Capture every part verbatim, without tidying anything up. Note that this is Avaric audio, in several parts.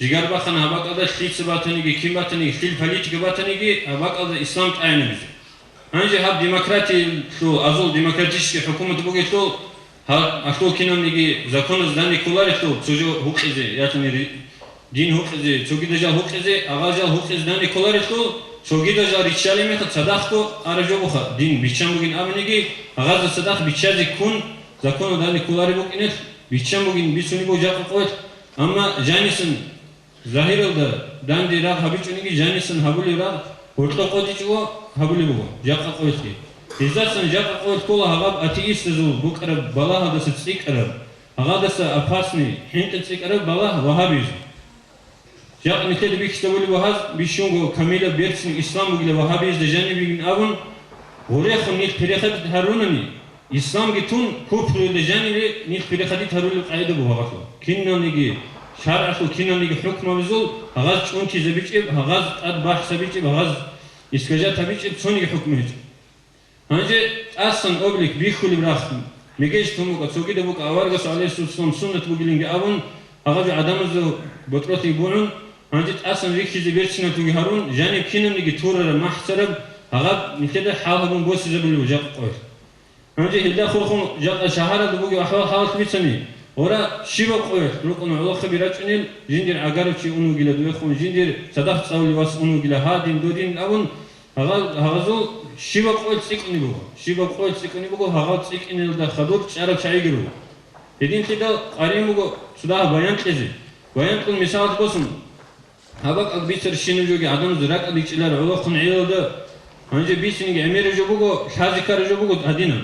Жигар бахъана гьаб бакӀалда лъица батаниги, кин батаниги, лъил политика батаниги, гьаб бакӀалда ислам тӀагӀинабизе. Гьанже гьаб демократиялъул, азул демократический хӀукумат бугелъул, гьаб алъул киналниги законаз данде кколарелъул, цо жо гьукъизе, яцани ри-, дин гьукъизе, цогидал жал гьукъизе, агъал жал гьукъизе данде кколарелъул, цогидал жал риччалеб мехалъ цадахъго араб жо буха, дин биччан бугин абуниги, гьагъазда цадахъ биччазе ккун, законал данде кколареб букӀинелъ, биччан бугин бицунеб буго жакъа къоялъ, амма жанисан Загьиралда данде рагъ гьабичӀониги, жанисан гьабулеб рагъ гьоркьоб къотӀичӀого гьабулеб буго жакъа къоялъги. Гьездасан жакъа къоялъ ккола гьабаб атеистазул букӀараб балагьалдаса цӀикӀкӀараб, гьагъадаса опасный, хӀинкъи цӀикӀкӀараб балагь вагьабизм. Жакъа нилъеда бихьизабулеб буго гьаз, бищунго камилаб берцинаб ислам бугила вагьабизда жаниб бугин абун, гъорехун нилъ переходить гьарунани, Исламги тун, купруялда жаниве нилъ переходить гьарулеб къагӀида буго гьабалъул. Киналниги шаргӀалъул киналниги хӀукмабазул гьагъаз чӀунтизабичӀеб, гьагъаз тӀад бахӀсабичӀеб, гьагъаз искажать гьабичӀеб цониги хӀукму гьечӀо. Гьанже тӀасан облик бихьулеб рахъ, мегеж тун букӀа, цогидаб букӀа, аварагасул гӀалайгьиссалату вассалам суннат бугилинги абун, гьагъаб жо гӀадамазда ботӀролъиги бугӀун, гьанже тӀасан рихьизе берцинаб бугин гьарун, жаниб кинабниги турараб, махӀцараб, гьагъаб нилъеда хӀал гьабун босизабулеб жакъа къоялъ. Гьанже гьелда хурхун жакъа шагьаралда бугеб ахӀвал-хӀалалъ бицани, гъора щибаб къоялъ рукӀуна гӀолохъаби рачӀунел, жиндир гӀагарав чи ун вугила дуехун, жиндир цадахъ цӀалулев вас ун вугила гьадин, додин абун, гьагъал-, гьагъазул щибаб къоялъ цӀикӀкӀунеб буго, щибаб къоялъ цӀикӀкӀунеб буго гьагъал цӀикӀкӀиналда хадуб чӀарал чагӀиги руго. Гьединлъидал къваригӀун буго цо дагьаб баян кьезе. Баян кьун мисалалъ босун, Гьаб бакӀалда бицарщинаб жоги гӀадамаз ракӀалде чӀолареб гӀолохъанал гӀелалда, гьанже бицинеги гӀемераб жо буго, лъазе ккараб жо буго гьадинаб.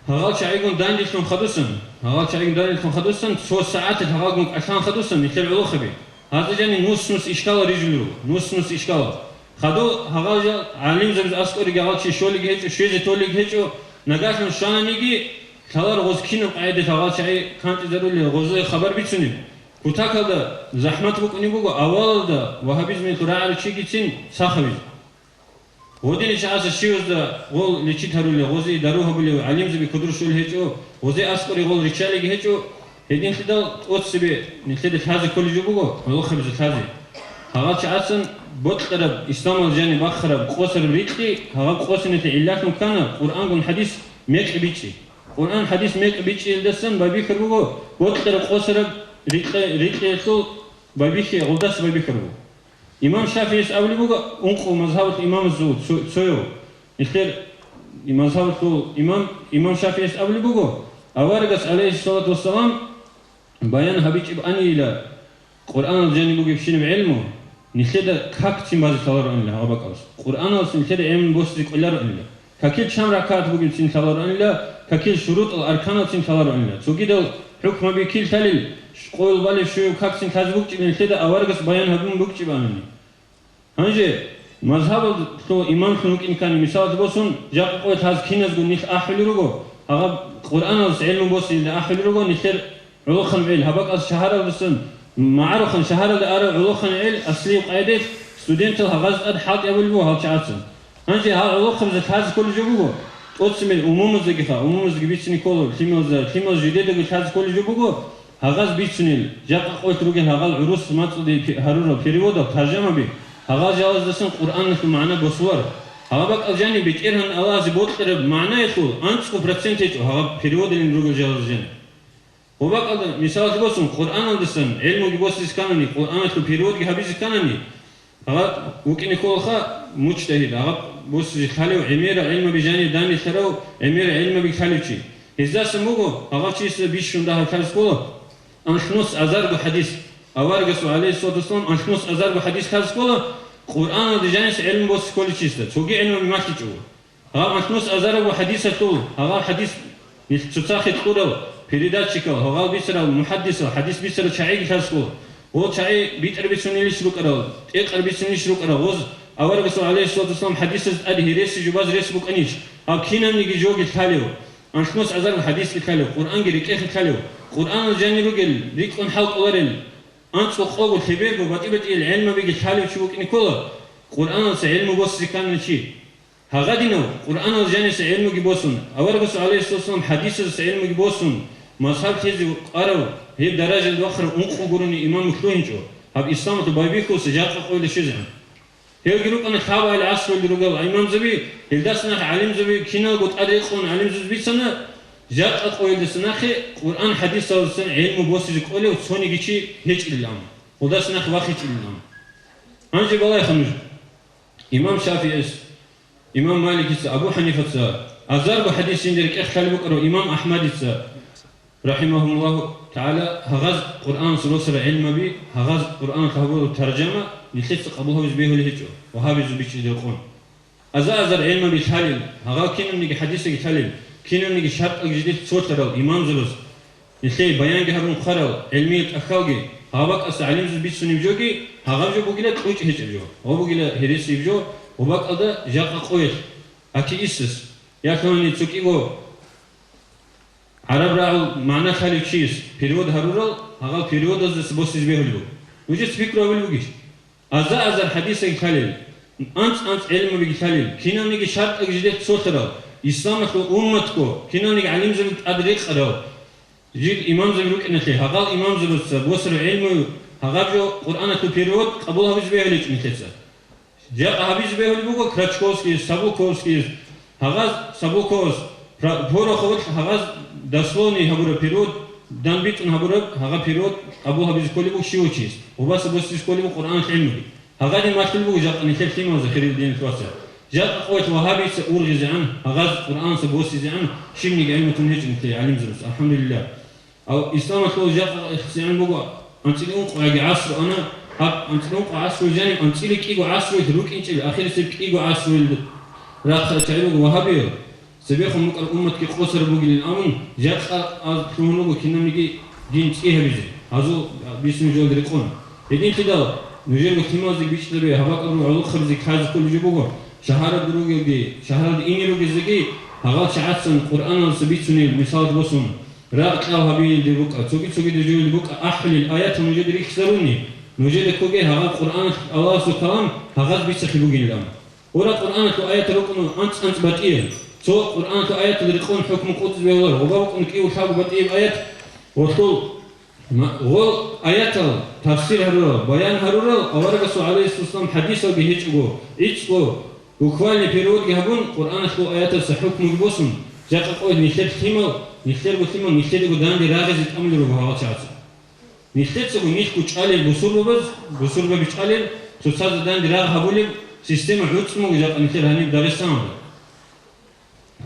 Гьагъал чагӀигун данделъун хадусан, гьагъал чагӀигун данделъун хадусан, цо сагӀаталъ гьагъалгун кӀалъан хадусан нилъер гӀолохъаби. Гьазда жаниб нус-нус ишкалал рижулел руго, нус-нус ишкалал. Хадув гьагъал жал гӀалимзабаз аскӀориги гьагъал чи щолиги гьечӀо, щвезе толиги гьечӀо, нагагьлъун щвананиги, лъаларо гъоз кинаб къагӀидалъ гьагъал чагӀи кантӀизарулел, гъозие хабар бицунеб. Кутакалда захӀмат букӀунеб буго авалалда вагьабизмалъул рагӀарав чигицин сахавизе. Гъодинищ гӀаса щивазда гъол лечит гьарулев, гъозе дару гьабулев гӀалимзаби кодор щолел гьечӀо, гъозе аскӀоре гъол риччалиги гьечӀо, гьединлъидал тӀоцебе нилъеда лъазе кколеб жо буго, гӀолохъабизе лъазе. Гьагъал чагӀацан бокьараб, исламалда жаниб бахъараб къосараб рикьи, гьагъаб къосиналъе гӀиллалъун ккана Къуръангун хӀадис мекъи бичӀчӀи. Къуръан хӀадис мекъи бичӀчӀиялдасан байбихьараб буго, бокьараб къосараб рикьи-, рикьиялъул байбихьи гъолдаса байбихьараб буго. Имам ШафигӀияс абулеб буго, ункъо мазгьабалъул имамазул цо-, цояв, нилъер мазгьабалъул имам, имам ШафигӀияс абулеб буго, аварагас, гӀалайгьиссалату вассалам, баян гьабичӀеб анийила, Къуръаналда жаниб бугебщинаб гӀелму нилъеда какцин базе лъалароанила гьаб бакӀалас. Къуръаналас нилъеда гӀелму босизе кӀолароанила. Какил чан ракагӀат бугебцин лъалароанила, какил шурутӀал арканалцин лъалароанила. Цогидал хӀукмаби кил лъалел, къоял балеб щуяб какцин лъазе букӀин нилъеда аварагас баян гьабун букӀинчӀебани. Гьанже мазгьабалъул имамлъун вукӀин ккани, мисалалъе босун, жакъа къоялъ гьаз киназго нилъ ахӀулел руго, гьаб Къуръаналъ гӀелму босизе ахӀулел руго, нилъер гӀолохъанал гӀел, гьаб бакӀалъ шагьаралдасан, магӀарухъан шагьаралде арал гӀолохъанал гӀел, аслияб къайдаялъ студентал гьагъаз тӀад хӀалтӀи гьабулеб буго гьал чагӀацан. Гьанже гьал гӀолохъабазда лъазе кколеб жо буго, тӀоцебе умумузегиха, умумузеги бицине ккола, лъималазда, лъималаз жидедаги лъазе кколеб жо буго, гьагъаз бицунел, жакъа къоялъ ругел гьагъал гӀурус мацӀалде пе-, гьарурал переводал, таржамаби, гьагъал жалаздасан Къуръаналъул магӀна босуларо. Гьаб бакӀал жаниб БетӀергьан Аллагьасе бокьараб магӀнаялъул анцӀго процент гьечӀо гьагъаб переводалин ругел жалаз жаниб. Гьаб бакӀалда, мисалалъе босун, Къуръаналдасан гӀелмуги босизе кканани, Къуръаналъул переводги гьабизе кканани, гьаб вукӀине кколаха муджтагьид, гьаб босизе лъалев гӀемерал гӀелмаби жанир данделъарав гӀемерал гӀелмаби лъалев чи. Гьездасан буго, гьаб чиясда бищун дагьаб лъазе ккола, анлънус азарго хӀадис, аварагасул, гӀалайгьиссалату вассалам, анлънус азарго хӀадис лъазе ккола, Къуръаналда жаниса гӀелму босизе кколев чиясда, цоги гӀелмаби малъичӀого. Гьаб анлънус азарго хӀадисалъул, гьагъал хӀадис нилъ цоцахъе кьурал передатчикал, гьагъал бицарал мухӀаддисал, хӀадис бицарал чагӀиги лъазе ккола. Гъол чагӀи битӀар бицунелищ рукӀарал, тӀекъар бицунелищ рукӀарал, гъоз аварагасул, гӀалайгьиссалату вассалам, хӀадисаз тӀад гьереси жубаз рес букӀанищ, гьаб кинабниги жоги лъалев, анлънус азарго хӀадисги лъалев, Къуръанги рекӀехъе лъалев, Къуръанал жанир ругел рикӀкӀун хӀалтӀуларел, анцӀго къого лъеберго батӀи-батӀиял гӀелмабиги лъалев чи вукӀине ккола, Къуръаналъа гӀелму босизе кканани чи. Гьагъадинав Къуръанал жаниса гӀелмуги босун, аварагасул, гӀалайгьиссалату вассалам, хӀадисазаса гӀелмуги босун, Мазгьаб лъезе къарав, гьеб даражаялда вахъарав ункъо гурони имам лъугьинчӀо, гьаб исламалъул байбихьулса жакъа къоялда щвезегӀан. Гьевги рукӀана лъабабилеб гӀасруялда ругел имамзаби, гьелдаса нахъе гӀалимзаби киналго тӀад рекъон гӀалимзабаз бицана, жакъа къоялдаса нахъе Къуръан-хӀадисалдасан гӀелму босизе кӀолев цониги чи гьечӀилилан, гьелдаса нахъе вахичӀилилан. Гьанже балагьеха нуж. Имам ШафигӀис, имам Маликица, Абу ХӀанифаца, азарго хӀадис жинда рекӀехъ лъалеб букӀарав имам АхӀмадица, рахӀимагьумуллагьу тагӀала, гьагъаз Къуръаналъул росарал гӀилмаби, гьагъаз Къуръаналъул гьабураб таржама нилъеца къабул гьабизе бегьулеб гьечӀо, вагьабизул бичӀчӀизе рекъон. Аза-азар гӀилмаби лъалел, гьагъал кинабниги хӀадисаги лъалел, кинабниги шартӀалги жидеца цолъарал имамзабаз, нилъее баянги гьабун хъварал гӀилмиял тӀахьалги, гьаб бакӀалъа гӀалимзабаз бицунеб жоги, гьагъаб жо бугила кьучӀ гьечӀеб жо, ва бугила гьересияб жо, ва бакӀалда жакъа къоялъ, атеистас, ялъуни цо кӀиго гӀараб рагӀул магӀна лъалев чияс перевод гьарурал, гьагъал переводаздаса босизе бегьулеб буго. Нужеца пикру гьабулеб бугищ? Аза-азар хӀадисаги лъалел, анцӀ-анцӀ гӀелмабиги лъалел, кинабниги шартӀалги жидеца цолъарал, исламалъул умматго киналниги гӀалимзабиги тӀад рекъарал, жил имамзаби рукӀиналъе, гьагъал имамзабазда босараб гӀелму, гьагъаб жо Къуръаналъул перевод къабул гьабизе бегьулеб гьечӀо нилъеца. Жакъа гьабизе бегьулеб буго Крачковскийс, Сабуковскийс, гьагъаз Сабуковас, Пра-, Пороховалъ гьагъаз дословный гьабураб перевод, данбитӀун гьабураб гьагъа перевод къабул гьабизе кколеб буго щивав чияс, гъубаса босизе кколеб буго Къуръаналъул гӀилмуги. Гьагъадин малъулеб буго жакъа нилъер лъималазда, хириял динил вацал. Жакъа къоялъ вагьабица ургъизегӀан, гьагъаз Къуръаналъа босизегӀан щибниги гӀилму тун гьечӀо нилъее гӀалимзабаз, алхӀамдулиллагь. Гьав исламалъул жакъа гӀехсегӀан буго, анцӀила ункъояги гӀасру ана, гьаб анцӀила ункъо гӀасруялъ жаниб анцӀила кӀиго гӀасруялъ рукӀинчӀел, ахирисеб кӀиго гӀасруялда рахъарал чагӀи руго вагьабиял, цебехун букӀараб умматги къосараб бугилан абун, жакъа аз лъугьун вуго кинабниги дин цӀи гьабизе, гьазул бицунеб жоялда рекъон. Гьединлъидал нужерго лъималазеги бичӀчӀизабе, гьаб бакӀалъул гӀолохъабазеги лъазе кколеб жо буго, шагьаралда ругелги, шагьаралда ине ругезеги, гьагъал чагӀацан Къуръаналдаса бицунел мисалалъ босун, рагъ кьал гьабиялде букӀа, цоги-цогидал жоялде букӀа ахӀулел аятал нужеда рихьизаруни, нужеда ккоге гьагъаб Къуръаналъ Аллагьасул калам гьагъаз бицахъе бугилан. Гъура Къуръаналъул аятал рукӀуна анцӀ-анцӀ батӀиял. Цо Къуръаналъул аятал рекъон хӀукму къотӀизе бегьуларо, гъоба букӀуна кӀиго лъабго батӀияб аят, гъолъул ма-, гъол аятал тафсир гьарурал, баян гьарурал, аварагасул гӀалайгьиссалам хӀадисалги гьечӀого, гӀицӀго, буквальный переводги гьабун, Къуръаналъул аяталдаса хӀукмуги босун, жакъа къоялъ нилъер лъимал, нилъерго лъимал нилъедаго данде рагъизе тӀамулел руго гьагъал чагӀаца. Нилъецаго нилъго чӀвалел бусурбабаз, бусурбаби чӀвалел, цоцазда данде рагъ гьабулеб система гӀуцӀун буго жакъа нилъер гьаниб Дагъистаналда.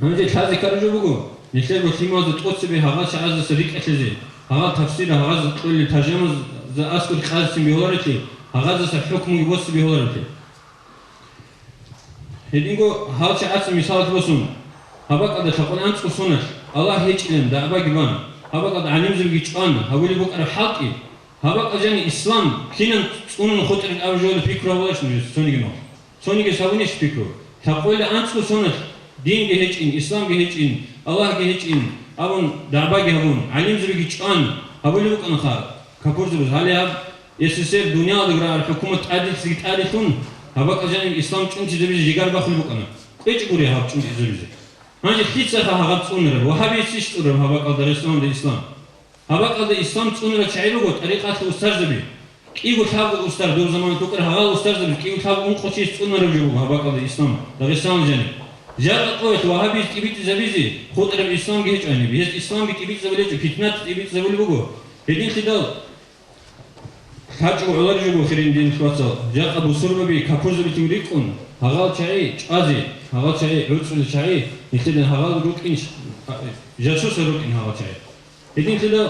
Гьанже лъазе ккараб жо буго, нилъерго лъималазда тӀоцебе гьагъал чагӀаздаса рикӀкӀалъизе, гьагъал тафсирал, гьагъаз кьолел таржамазда аскӀор къазцин бегьуларелъи, гьагъаздаса хӀукмуги босе бегьуларелъи. Гьединго гьал чагӀаца мисалалъ босун, гьаб бакӀалда лъабкъоялда анцӀго соналъ Аллагь гьечӀилан дагӀбаги бан, гьаб бакӀалда гӀалимзабиги чӀван гьабулеб букӀараб хӀалтӀи, гьаб бакӀалда жаниб ислам кинан цӀунун хутӀараб абураб жоялда пикру гьабуларищ нужеца цониги нух? Цониги гьабунищ пикру? Лъабкъоялда анцӀго соналъ динги гьечӀин, исламги гьечӀин, Аллагьги гьечӀин абун дагӀбаги гьабун, гӀалимзабиги чӀван гьабулеб букӀанаха капурзабаз. Гьале гьаб СССР дуниялалдаго рагӀараб хӀукумат тӀаделъиги тӀаделъун, гьаб бакӀалда жаниб ислам чӀунтизабизе жигар бахулеб букӀана. КъвечӀеб гури гьаб чӀунтизабизе. Гьанже лъицаха гьаб цӀунараб? Вагьабиясищ цӀунараб гьаб бакӀалда Дагъистаналда ислам? Гьаб бакӀалда ислам цӀунарал чагӀи руго тӀарикъаталъул устарзаби. КӀиго лъабго устар, доб заманалъ букӀараб гьагъал устарзаби, кӀиго лъабго ункъо чияс цӀунараб жо буго гьаб бакӀалда ислам Дагъистаналда жаниб. Жакъа къоялъ вагьабияз тӀибитӀизабизе хутӀараб исламги гьечӀо гьаниб. Гьез исламги тӀибитӀизабулечӀо, питнат тӀибитӀизабулеб буго. Гьединлъидал лъачӀого гӀолареб жо буго, хириял динил вацал, жакъа бусурбаби капурзабилъун рикӀкӀун, гьагъал чагӀи чӀвазе, гьагъал чагӀи гӀуцӀулел чагӀи, нилъеда гьагъал рукӀин, а, жасусал рукӀин гьагъал чагӀи. Гьединлъидал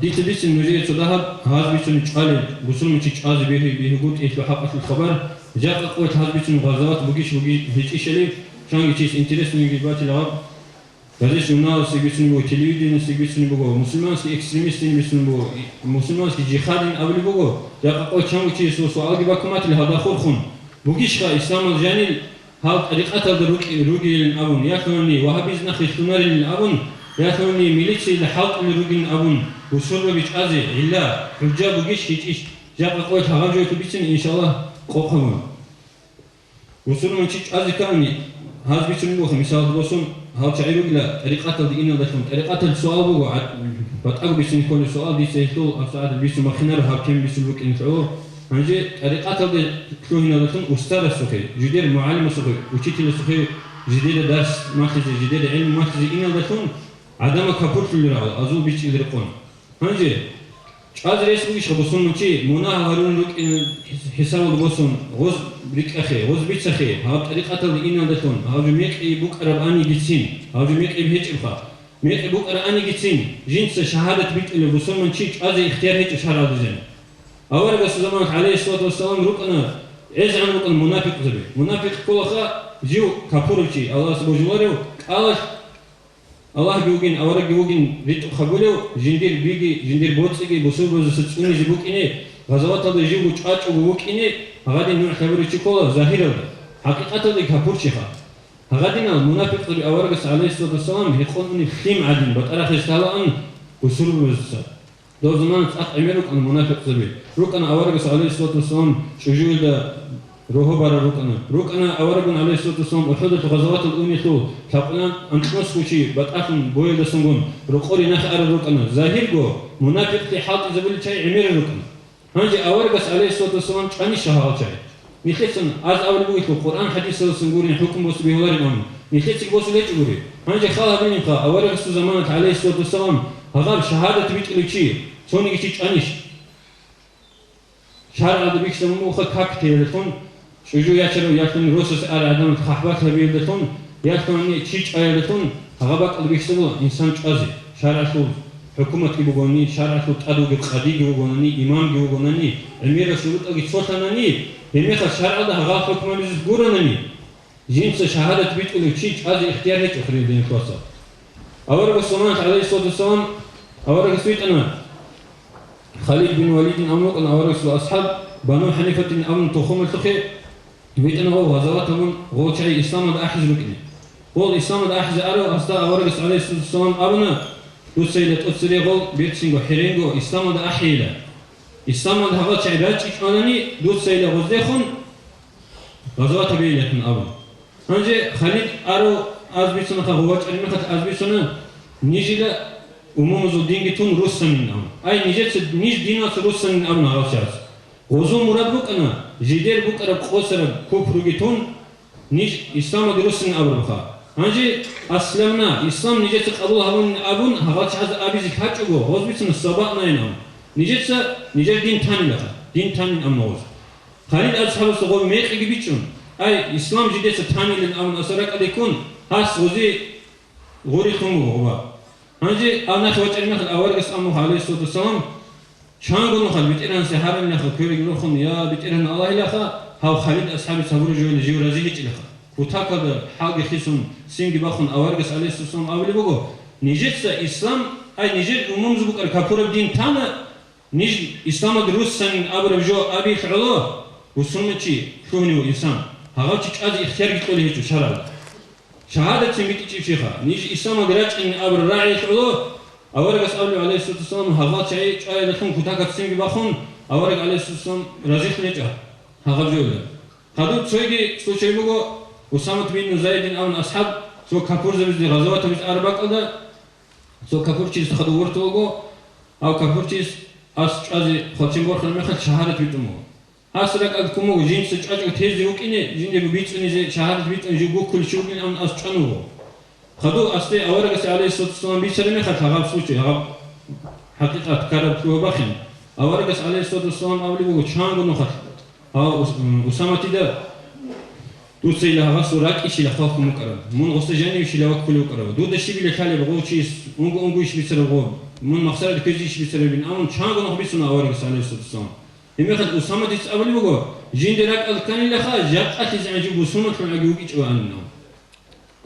дица бицин нужее цо дагьаб гьаз бицунеб чӀвалел, бусурманчи чӀвазе бегьи-, бегьугутӀиялъул хӀакъалъул хабар, жакъа къоялъ гьаз бицунеб гъазават бугищ-буги гьечӀищали, чанги чияс интересныйги батила гьаб. Газет-журналалъе бицунеб буго, телевидениялъе бицунеб буго, мусульманский экстремистин бицунеб буго, и-, мусульманский жихадин абулеб буго, жакъа къоялъ чанго чиясул суалги бакуматил гьалда хурхун. Бугищха исламалда жанил гьал тӀарикъаталда рукӀи-, ругилин абун, ялъуни вагьабизм нахъе лъунарилин абун, ялъуни милициялда хӀалтӀулел ругилин абун, бусурбаби чӀвазе гӀилла, хӀужжа бугищ гьечӀищ, жакъа къоялъ гьагъаб жоялъул бицин, иншаллагь, къокъ гьабун. Бусурманчи чӀвазе ккани, гьаз бицунеб буго, мисалалъ босун, Гьал чагӀи ругила тӀарикъаталде иналдалъун. ТӀарикъаталъ суал буго, гӀад-, батӀаго бицин кколеб суал, дица гьелъул гьабсагӀат бицун бахинараб, гьаб тем бицун букӀин гӀоло. Гьанже тӀарикъаталде лъугьиналдалъун устарасухъе, жидер мугӀалимасухъе, учителасухъе, жидеда дарс малъизе, жидеда гӀилму малъизе иналдалъун гӀадамал капурлъулел рагӀула, азул бичӀчӀил рекъон. Гьанже, чӀвазе рес бугищха бусурманчи, мунагьал гьарун рукӀин хӀисабалда босун, гъоз рикӀкӀахъе, гъоз бицахъе, гьаб тӀарикъаталде иналдалъун, гьаб жо мекъи букӀараб анигицин, гьаб жо мекъи гьечӀебха, мекъи букӀараб анигицин, жинца шагьадат битӀулев бусурманчи чӀвазе ихтияр гьечӀо шаргӀалда жаниб. Аварагасул заманалъ, гӀалайгьиссалату вассалам, рукӀана, гӀезегӀан рукӀана мунапикъзаби. Мунапикъ кколаха жив капурав чи, Аллагьас божуларев, кӀалалъ Аллагьги вугин, аварагги вугин ритӀухъ гьабулев, жиндир биги, жиндир боцӀиги бусурбабаздаса цӀунизе букӀине, гъазаваталда живго чӀвачӀого вукӀине, гьагадин нугӀлъи гьабурав чи ккола загьиралда, хӀакъикъаталдаги капурчиха. Гьагадинал мунапикъзаби аварагас, гӀалайгьиссалату вассалам, гьекъон унеб лъим гӀадин, батӀарахъе лъалаан бусурбабаздаса. Дов замана цӀакъ гӀемер рукӀана мунапикъзаби. РукӀана аварагас, гӀалайгьиссалату вассалам, чӀужуялда рогьо барал рукӀана. РукӀана аварагун, гӀалайгьиссалату вассалам, УхӀудалъул гъазаваталда унелъул лъабкъоялда анкьнусго чи батӀалъун боялдасунгун рокъор ринахъе арал рукӀана. Загьирго мунапикъги хӀалтӀизабулел чагӀи гӀемерал рукӀана. Гьанже аварагас, гӀалайгьиссалату вассалам, чӀванищха гьал чагӀи? Нилъецан аз абулеб бугелъул, Къуръан-хадисалдасан гурин хӀукму босун бегьуларин абун, нилъецаги босулеб гьечӀо гури. Гьанже хал гьабилинха, аварагасул заманалъ, гӀалайгьиссалату вассалам, гьагъаб шагьадат битӀулев чи, цониги чи чӀванищ? ШаргӀалда бихьизабун бугоха как теялдалъун, чӀужу ячарав ялъуни росасе арал гӀадамал хъахӀбат гьабиялдалъун, ялъуни чи чӀваялдалъун, гьагъаб бакӀалда бихьизабула инсан чӀвазе, шаргӀалъул хӀукуматги бугони, шаргӀалъул тӀад вугев къадиги вугонани, имамги вугонани, гӀемерал шурутӀалги цолъанани, гьебмехалъ шаргӀалда гьагъал хӀукму гьабизе гуронани, жинца шагьадат битӀулев чи чӀвазе ихтияр гьечӀо хириял динилъ вацал. Аварагасул заманалъ, гӀалайгьиссалату вассалам, аварагас витӀана, Халид бин Валидин абун вукӀана аварагасул асхӀаб, Бану ХӀанифатин абун тухумалъухъе, витӀана гъов гъазават гьабун, гъол чагӀи исламалда ахӀизе рукӀине. Гъол исламалда ахӀизе арав гьасда аварагас, гӀалайгьиссалату вассалам, абуна, дуцайила тӀоцере гъол берцинго хӀеренго исламалда ахӀейила. Исламалда гьагъал чагӀи рачӀичӀонани, дуцайила гъоздехун гъазават гьабейилан абун. Гьанже Халид арав, аз бицунаха, гъов вачӀараб мехалъ аз бицуна, нижила умумузул динги тун руссанин абун. Ай, нижеца, ниж диналъ руссанин абун гьагъал чагӀаз. Гъозул мурад букӀана, жидер букӀараб къосараб купруги тун, ниж исламалде руссанин абурабха. Гьанже асламна, ислам нижеца къабул гьабунин абун, гьагъал чагӀаз абизе лъачӀого, гъоз бицуна сабаънайин абун. Нижеца нижер дин танилаха, дин танин абун гъоз. Халид асхӀабасда гъов мекъиги бичӀчӀун, ай, ислам жидеца танилан абун асар ракӀалде ккун, гьас гъозе гъурихъун буго гъоба. Гьанже гьав нахъе вачӀараб мехалъ аварагас абун, гӀалайгьиссалату вассалам, чанго нухалъ БетӀергьанасе гьарулеб мехалъ кверги рохун, я БетӀергьан Аллагьилаха, гьав Халид асхӀабица гьабураб жоялде жив рази гьечӀилаха. Кутакалда хӀалги хисун, синги бахун аварагас, гӀалайгьиссалату вассалам, абулеб буго, нижеца ислам, ай, нижер умумузул букӀараб капураб дин тана, ниж исламалде руссанин абураб жо абиялъ гӀоло, бусурманчи лъугьунев инсан, гьагъав чи чӀвазе ихтиярги кьолей гьечӀо шаргӀалда. Шагьадатцин битӀичӀебщиха, ниж исламалде рачӀинин абураб рагӀиялъ гӀоло, аварагас абулеб, гӀалайгьиссалату вассалам, гьагъал чагӀи чӀваялдалъун кутакалда цинги бахун, авараг, гӀалайгьиссалату вассалам, разилъун гьечӀо гьагъаб жоялда. Хадуб цоги случай буго, Усамат бин Зайдин абун асхӀаб, цо капурзабазде гъазават гьабизе араб бакӀалда, цо капурчиясда хадув вортулаго, гьав капурчияс ас чӀвазе хвалчен борхараб мехалъ шагьадат битӀун буго. Ас ракӀалде ккун буго, жинца чӀвачӀого тезе вукӀине, жиндирго бицунизе шагьадат битӀун жив гуккулев чи вугин абун ас чӀван вуго. Хадув асде аварагасе, гӀалайгьиссалату вассалам, бицараб мехалъ гьаб случай, гьаб хӀакъикъат ккараб лъугьа-бахин, аварагас, гӀалайгьиссалату вассалам, абулеб буго, чанго нухалъ гьав Ус-, Усаматида, дуцайила гьасул ракӀищила хвалхьун вукӀараб, мун гъосда жанивищила ваккулев вукӀарав, дуда щибила лъалеб гъов чияс, унго-унгойищ бицараб гъов, мун махсараде кквезейищ бицарабин, амма чанго нух бицуна аварагас, гӀалайгьиссалату вассалам. Гьебмехалъ Усаматица абулеб буго, жинда ракӀалде кканилаха, жакъалъизегӀан жив бусурманлъун гӀаги вукӀичӀо вукӀанин.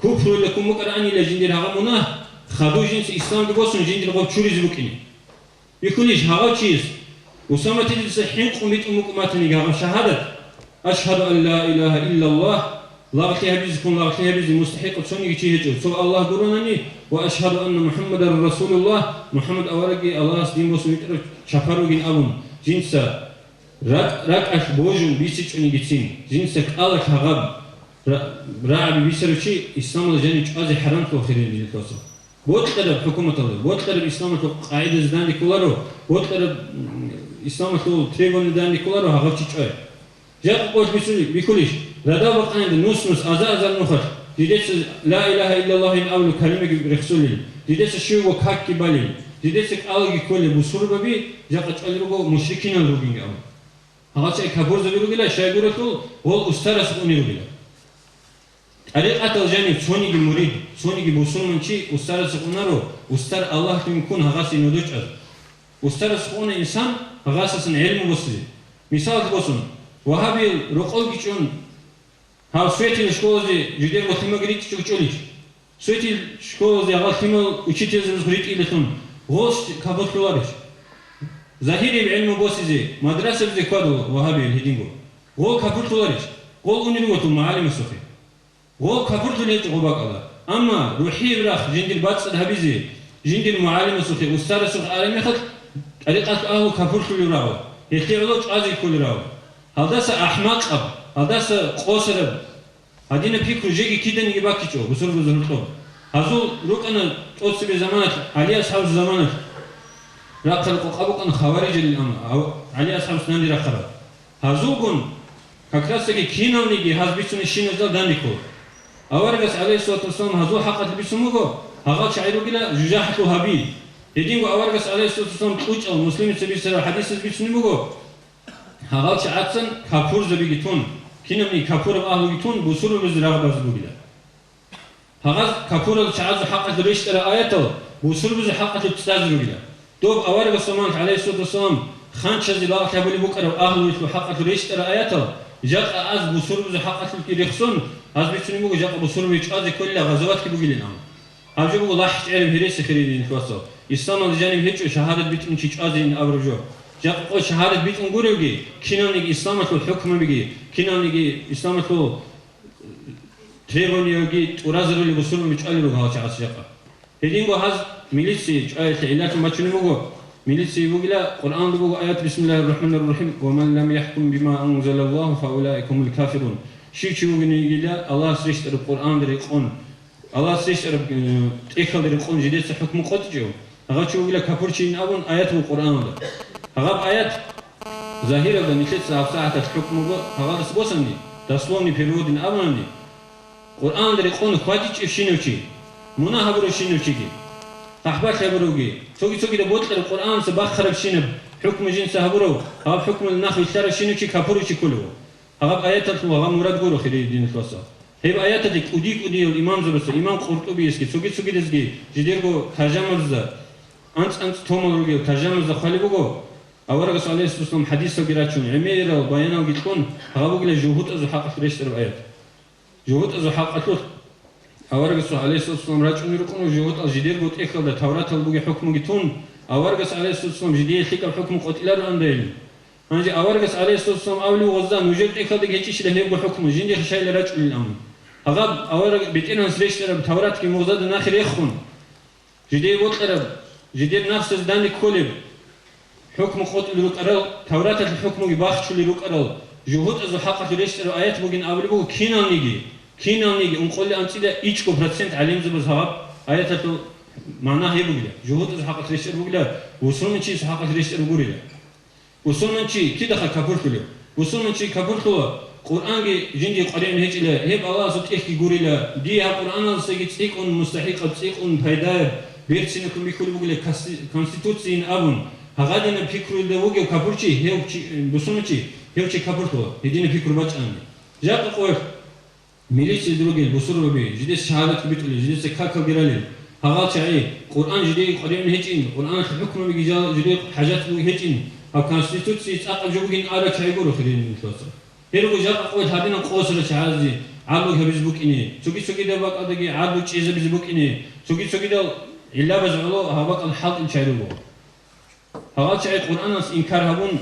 Купруялда ккун букӀаранила жиндир гьагъа мунагь, хадув жинца исламги босун, жиндир гъоб чуризе букӀине. Бихьулищ гьагъав чияс, Усаматидаса хӀинкъун битӀун букӀун батаниги гьагъаб шагьадат: «Ашгьаду ан ла илагьа иллаллагь», лагълъи гьабизе ккун лагълъи гьабизе мустахӀикъав цониги чи гьечӀо, цо Аллагь гуронани, «ва ашгьаду анна МухӀаммадан расулуллагь», МухӀаммад аварагги Аллагьас дин босун витӀарав чапар вугин абун, жинца ракӀ-, ракӀалъ божун бицичӀонигицин, жинца кӀалалъ гьагъаб Ра-, рагӀаби бицарав чи исламалда жанив чӀвазе хӀарамлъула, хириял диналъул вацал. Бокьараб хӀукуматалда, бокьараб исламалъул къагӀидазе данде кколаро, бокьараб, м, исламалъул требованиялда данде кколаро гьагъав чи чӀвай. Жакъа къолъ бицули-, бихьулищ, радал бакъанида нус-нус, аза-азар нухалъ, дидеца ла илагьа иллаллагьин абулеб калимаги рехсулел, дидеца щивго какги балел, дидеца кӀалаги кколел бусурбаби жакъа чӀвалел руго мушрикинал ругинги абун. Гьалчи капурзаби ругила, щайгурелъул гъол устарас уни ругила. ТӀарикъатал жанив цониги мурид, цониги бусурманчи устарас унаро, устар Аллагьлъун ккун гьагъасе нудучӀаз. Устарас уна инсан гьагъасасан гӀелму босизе. Мисалалъ босун, вагьабиял рокъолги чӀун, гьав светил школазе жидерго лъимаги ритӀичӀого чӀолищ? Светил школазе гьал лъимал учительзабазухъ ритӀилелъун гъос капурлъуларищ? Загьирияб гӀелму босизе мадрасабизе хьвадула вагьабиял гьединго. Гъол капурлъуларищ? Гъол унел ругелъул мугӀалимасухъе. Гъол капурлъулел гьечӀо гъоб бакӀалда. Амма рухӀияб рахъ жиндир бацӀцӀад гьабизе, жиндир мугӀалимасухъе, устарасухъе араб мехалъ, тӀарикъат агьлу капурлъулев рагъу, гьелъие гӀоло чӀвазе кколев рагъу. Гьалдаса ахӀмакъаб, гьалдаса къосараб, гьадинаб пикру жеги киданиги баккичӀо бусурбабазул гьоркьоб. Гьазул рукӀана тӀоцебе заманалъ, ГӀали асхӀабасул заманалъ рахъараб къокъа букӀана хаварижалил, амма гьав-, ГӀали асхӀабас данде рахъараб. Гьазулгун, как раз таки киналниги гьаз бицунеб щиназда данде ккола. Аварагас, гӀалайгьиссалату вассалам, гьазул хӀакъалъулъ бицун буго, гьагъал чагӀи ругила жужахӀалъул гьаби. Гьединго аварагас, гӀалайгьиссалату вассалам, кьучӀал Муслимица бицараб хӀадисаз бицунеб буго, гьагъал чагӀацан капурзабиги тун, кинабниги капураб агьлуги тун, бусурбабазе рагъ базе бугила. Гьагъаз капурал чагӀазул хӀакъалъулъ рещтӀараб аятал бусурбабазул хӀакъалъулъ цӀазе ругила. Доб аварагасул заманалъ, гӀалайгьиссалату вассалам, ханчазе лагълъи гьабулеб букӀараб агьлуялъул хӀакъалъулъ рещтӀараб аятал жакъа аз бусурбабазул хӀакъалъулъги рехсон, гьаз бицунеб буго жакъа бусурбаби чӀвазе кколила гъазаватги бугилин абун. Гьаб жо буго лахӀчӀераб гьереси, хириял диналъул вацал. Исламалда жаниб гьечӀо шагьадат битӀун чи чӀвазе ин абураб жо. Жакъа къо шагьадат битӀун гуревги, киналниги исламалъул хӀукмабиги, киналниги исламалъул требованиялги тӀуразарулел бусурбаби чӀвалел руго гьал чагӀаз жакъа. Гьединго гьаз милиция чӀваялъе гӀиллатлъун бачунеб буго. Милиция бугила, Къуръанда буго аят, бисмиллагьир рахӀманир рахӀим, «Ва ман лам яхӀкум бима анзалаллагьу фа улаика гьумул кафирун». Щив чи вугинигила Аллагьас рещтӀараб Къуръанда рекъон, Аллагьас рещтӀараб, э, тӀехьалда рекъон жидеца хӀукму къотӀичӀев, гьагъав чи вугила капурчийин абун аят буго Къуръаналда. Гьагъаб аят загьиралда нилъеца гьабсагӀаталъ хӀукму бо-, гьагъадас босани, дословный переводин абунани, Къуръаналда рекъон хьвадичӀев щинав чи, мунагь гьабурав щинав чиги, хъахӀбалъи гьабуравги, цоги-цогидаб бокьараб Къуръаналъа бахъарабщинаб хӀукму жинца гьабурав, гьаб хӀукмуялда нах вилълъарав щинав чи капурав чи кколев. Гьаб аяталъул гьаб мурад гуро, хириял диналъул вацал. Гьеб аяталде кӀуди-кӀудиял имамзабазда, имам Къуртубиясги, цоги-цогидазги жидерго таржамазда, анцӀ-анцӀ томал ругел таржамазда хъвалеб буго, аварагас, гӀалайгьиссалам, хӀадисалги рачун, гӀемерал баяналги кьун, гьаб бугила жугьутӀазул хӀакъалъулъ рещтӀараб аят. ЖугьутӀазул хӀакъалъулъ аварагасул, гӀалайгьиссалам, рачӀунел рукӀуна жугьутӀал жидерго тӀехьалда Тавратал бугеб хӀукмуги тун, аварагас, гӀалайгьиссалам, жидее лъикӀаб хӀукму къотӀилароан дайин. Гьанже аварагас, гӀалайгьиссалам, абулев гъозда, нужер тӀехьалдаги гьечӀищила гьебго хӀукму, жиндихъе щайила рачӀунел амру. Гьаб авараг бетӀергьанас рещтӀараб Тавратги мугъзада нахъе рехун, жидее бокьараб, жидер нафсазе данде кколеб хӀукму къотӀулел рукӀарал, Тавраталъул хӀукмуги бахчулел рукӀарал, жугьутӀазул хӀакъалъулъ рещтӀараб аят бугин абулеб буго киналниги, киналниги ункъоялда анцӀила ичӀго процент гӀалимзабаз гьаб аяталъул магӀна гьеб бугила, жугьутӀазул хӀакъалъулъ рещтӀараб бугила, бусурманчиясул хӀакъалъулъ рещтӀараб гурила. Бусурманчи кидахъа капурлъулев? Бусурманчи капурлъула, Къуръанги жиндие къваригӀун гьечӀила, гьеб Аллагьасул тӀехьги гурила, дие гьаб Къуръаналдасаги цӀикӀкӀун, мустахӀикъаб цӀикӀкӀун пайдаяб берцинаб ккун бихьулеб бугила касти-, конституциин абун, гьагъадинаб пикруялда вугев капурчи, гьев чи, бусурманчи, гьев чи капурлъула, гьединаб пикру бачӀани. Жакъа къоялъ. Милициялда ругел бусурбаби, жидеца шагьадатги битӀулел, жидеца какалги ралел, гьагъал чагӀи, Къуръан жидее къваригӀун гьечӀин, Къуръаналъул хӀукмабиги жа-, жидее хӀажат бугеб гьечӀин, гьаб Конституциясе цӀакъаб жо бугин арал чагӀи гуро, хириял диналъул вацал. Гьел руго жакъа къоялъ гьадинал къосарал чагӀазде гӀадлу гьабизе букӀине, цоги-цогидал бакӀалдаги гӀадлу чӀезабизе букӀине, цоги-цогидал гӀиллабаз гӀоло гьаб бакӀалда хӀалтӀулел чагӀи руго. Гьагъал чагӀи Къуръаналъ инкар гьабун,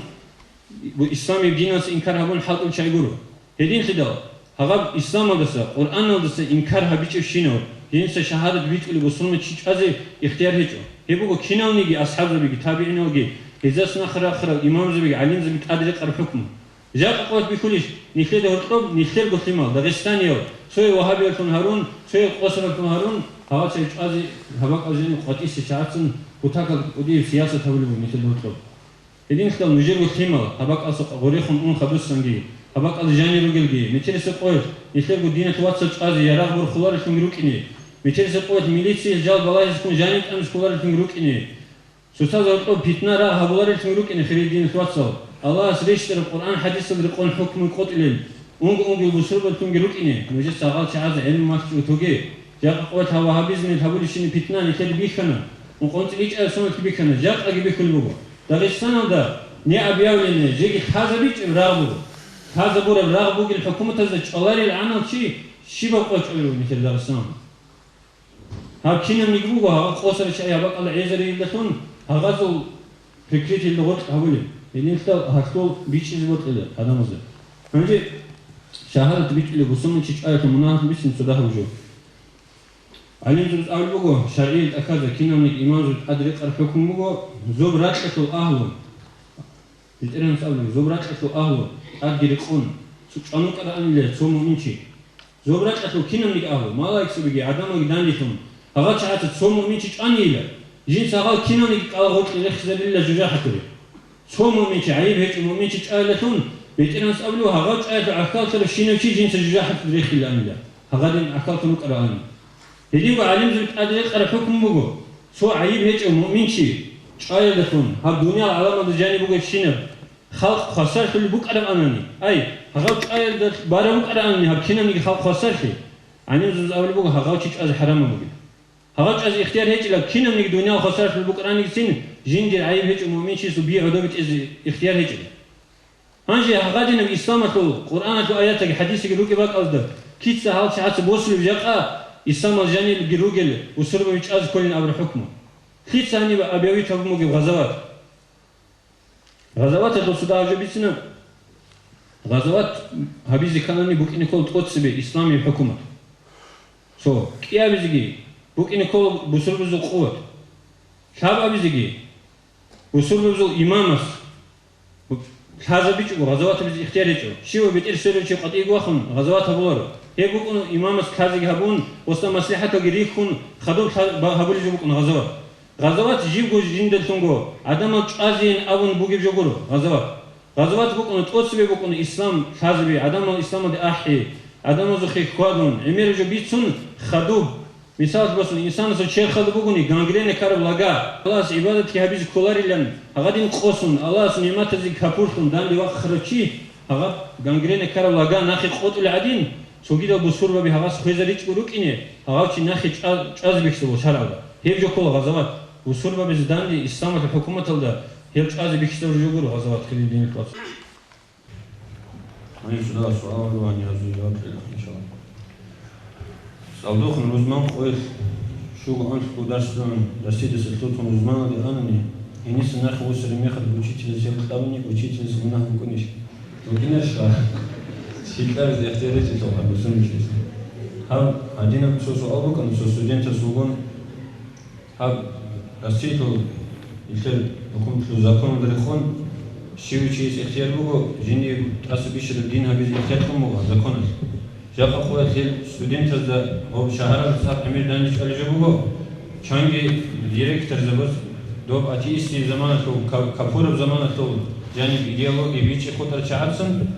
бу-, исламияб диналъ инкар гьабун хӀалтӀул чагӀи гуро. Гьединлъидал, гьагъаб исламалдаса, Къуръаналдаса инкар гьабичӀебщинав, гьениса шагьадат битӀулеб бусурманчи чӀвазе ихтияр гьечӀо. Гьеб буго киналниги асхӀабзабиги, табигӀиналги, гьезда нахъа рахъарал имамзабиги, гӀалимзабиги тӀаде рекъараб хӀукму. Жакъа къоялъ бихьулищ нилъеда гьоркьоб нилъерго лъимал, дагъистаниял, цояв вагьабиялъун гьарун, цояв къосаралъун гьарун, гьалачай чӀвазе гьабакӀал жени къватӀисе чагӀацин кутакал кӀудияб сиясат гьабулеб буго нилъеда гьоркьоб. Гьединлъидал нужерго лъимал, гьабакӀалса гъорехун ун хадусанги, гьабакӀал жани ругелги, метерисеб къоялъ нилъерго диналъ вацал чӀвазе ярагъ борхуларелъунги рукӀине, метерисеб къоялъ милициялъ жал балагьизехун жани тӀамихъуларелъунги рукӀине, цоцазда гьоркьоб питна рагъ гьабуларелъунги рукӀине, хириял диналъ вацал, Аллагьас рещтӀараб Къуръан-хӀадисалда рекъон хӀукму къотӀилел, унго-унгоял бусурбабилъунги рукӀине, нужеца гьал чагӀазе гӀелму малъичӀого тоге. Жакъа къоялъ гьаб вагьабизмил гьабулищинаб питна нилъеда бихьана, ва къонцӀи ичӀараб соналъги бихьана, жакъаги бихьулеб буго. Дагъистаналда необъявленное, жеги лъазабичӀеб рагъ буго. Лъазабураб рагъ бугел хӀукуматазда чӀваларел гӀамал чи щибаб къо чӀолеб буго нилъер Дагъистаналда. Гьаб кинабниги буго, гьаб къосаричӀай гьаб бакӀалда гӀезариялдалъун гьагъазул прикрытиялда гъоркь гьабулеб. Гьединлъидал гьалъул бичӀчӀизе бокьила гӀадамазда. Гьанже шагьадат бичӀчӀулеб бусурманчи чӀваялъул мунагьал бицин цо дагьаб жо. ГӀалимзабаз абулеб буго, шаргӀиял тӀахьазда киналниги имамзул тӀад рекъараб хӀукму буго, зоб ракьалъул агьлу, БетӀергьанас абулеб, зоб ракьалъул агьлу тӀадги рекъон, цо чӀван вукӀараанила цо муъминчи. Зоб ракьалъул киналниги агьлу, малаикзабиги, гӀадамалги данделъун, гьагъал чагӀаца цо муъминчи чӀванийила, жинца гьагъал киналниги кӀалагъоркье рехизарилила жужахӀалъуре. Цо муъминчи, гӀайиб гьечӀев муъминчи чӀваялдалъун, БетӀергьанас абулеб, гьагъав чӀваялъул гӀахьаллъарав щинав чи жинца жужахӀалъуре рехилаанила, гьагъадин гӀахьаллъун вукӀараанила. Гьединго гӀалимзабаз тӀад рекъараб хӀукму буго, цо гӀайиб гьечӀев муъминчи чӀваялдалъун, гьаб дуниял гӀаламалда жаниб бугебщинаб халкъ хвасарлъулеб букӀараанани, ай, гьагъав чӀваялда бараб букӀараанани гьаб кинабниги халкъ хвасарлъи, гӀалимзабаз абулеб буго, гьагъав чи чӀвазе хӀарамаб бугеб. Гьагъав чӀвазе ихтияр гьечӀила, кинабниги дуниял хвасарлъулеб букӀаранигицин жиндир гӀайиб гьечӀев муъминчиясул би гӀодобе тӀезе ихтияр гьечӀила. Гьанже гьагъадинаб исламалъул Къуръаналъул аятаги хӀадисаги ругеб бакӀалда, лъица гьал чагӀаца босулеб жакъа исламалъ жанибги ругел бусурбаби чӀвазе кколин абураб хӀукму? Лъица гьаниб объявить гьабун бугеб гъазават? Гъазаваталъул цо дагьаб жо бицина, гъазават гьабизе кканани букӀине ккола тӀоцебе исламияб хӀукумат. Цо кӀиабизеги букӀине ккола бусурбабазул къуват. Лъабабизеги бусурбабазул имамас лъазабичӀого гъазават гьабизе ихтияр гьечӀо. Щивав бетӀер сверав чи къватӀиего вахун гъазават гьабуларо. Гьеб букӀун имамас лъазеги гьабун, ва муслихӀаталги рихьун, хадуб лъа-, ба-, гьабулеб жо букӀун гъазават. Гъазават живго жиндалъунго гӀадамал чӀвазейин абун бугеб жо гуро гъазават. Гъазават букӀуна, тӀоцебе букӀуна ислам лъазаби, гӀадамал исламалде ахӀи, гӀадамазухъе хьвадун, гӀемераб жо бицун, хадуб. Мисалалъе босун, инсанасул черхалда бугони гангрена ккараб лага, Аллагьас гӀибадатги гьабизе кколарилан, гьагъадин къосун, Аллагьасул нигӀматазе капурлъун данде вахъарав чи, гьагъаб гангрена ккараб лага нахъе къотӀулеб гӀадин, цогидал бусурбаби гьагъас хвезаричӀого рукӀине, гьагъав чи нахъе чӀва-, чӀвазе бихьизабула шаргӀалда. Гьеб жо ккола гъазават, бусурбабизе данде исламалъул хӀукуматалда гьел чӀвазе бихьизабураб жо гуро гъазават, хириял диналъул вацал. Гьанже цо дагьаб суал гьабун гьазие жаваб кьела, иншаллагь. ЦӀалдохун рузман къоялъ щуго-анлъго дарсдасан, дарсидаса лъутун рузманалде анани, гьениса нахъе вуссараб мехалъ учителасе гьеб кьабуни, учителасе мунагь букӀунищ? БукӀинарищха? Щиб кьабизе ихтияр гьечӀелъул гьаб бусурманчиясе. Гьаб гьадинаб цо суал букӀана, цо студентас вугун, гьаб Россиялъул нилъер хӀукуматалъул законалда рекъон, щивав чиясе ихтияр буго жиндие тӀаса бищараб дин гьабизе ихтияр кьун буго законалъ. Жакъа къоялъ гьел студентазда гьаб шагьаралда цӀакъ гӀемер данде чӀвалеб жо буго, чанги директорзабаз доб атеистияб заманалъул, ка-, капураб заманалъул жаниб идеология бичӀчӀи хутӀарал чагӀацин,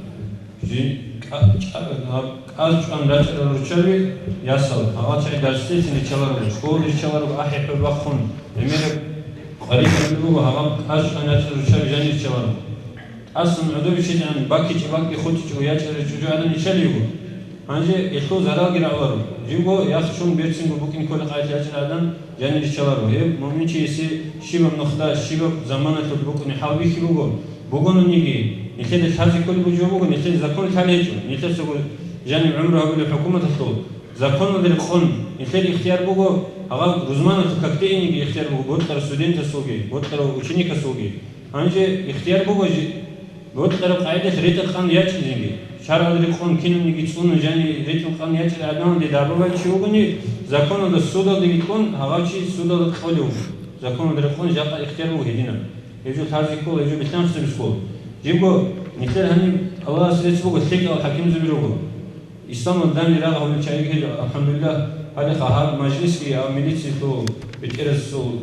жи-, кӀа-, кӀа-, гьаб кӀаз чӀван рачӀарал руччаби ясал, гьагъал чагӀи дарсдехун риччаларо, школалде риччаларо, ахӀи-хӀур бахъун, гӀемераб къварилъи буго, гьагъаб кӀаз чӀван рачӀарал руччаби жанир риччаларо. ТӀасан гӀодобе щвезегӀан баккичӀеб бакӀги хутӀичӀого ячӀарай чӀужугӀадан иччалиго. Гьанже гьелъул заралги рагӀуларо. Жибго яхчун берцинго букӀин кколеб къайилъ ячӀарай гӀадан жанир риччаларо. Гьеб муъминчиясе щибаб нухда, щибаб заманалъулъ букӀунеб хӀалбихьи буго. Бугонаниги, нилъеда лъазе кколеб жо буго, нилъеда закон лъалеб гьечӀо. Нилъер цого жаниб гӀумру гьабулеб хӀукуматалъул законалда рекъон нилъер ихтияр буго, гьагъаб рузманалъул какде инеги ихтияр буго, бокьарав студентасулги, бокьарав ученикасулги. Гьанже ихтияр буго жи-, бокьараб къагӀидалъ ретӀел-къан ячӀизеги. ШаргӀалда рекъон кинабниги цӀунун жани ретӀел-къан ячӀарай гӀадамалде дарбабай чи вугони, законалда судалдеги кьун, гьагъав чи судалда кьолев вуго. Законалда рекъон жакъа ихтияр буго гьединаб. Гьеб жо лъазе ккола, гьеб жо билълъанлъизабизе ккола. Жибго Нилъер гьаниб Аллагьас рецц буго, лъикӀал хӀакимзаби руго. Исламалда данде рагъ гьабулел чагӀиги гьечӀо, алхӀамдулиллагь, гьалеха гьаб мажлисги, гьав милициялъул, бетӀерасул,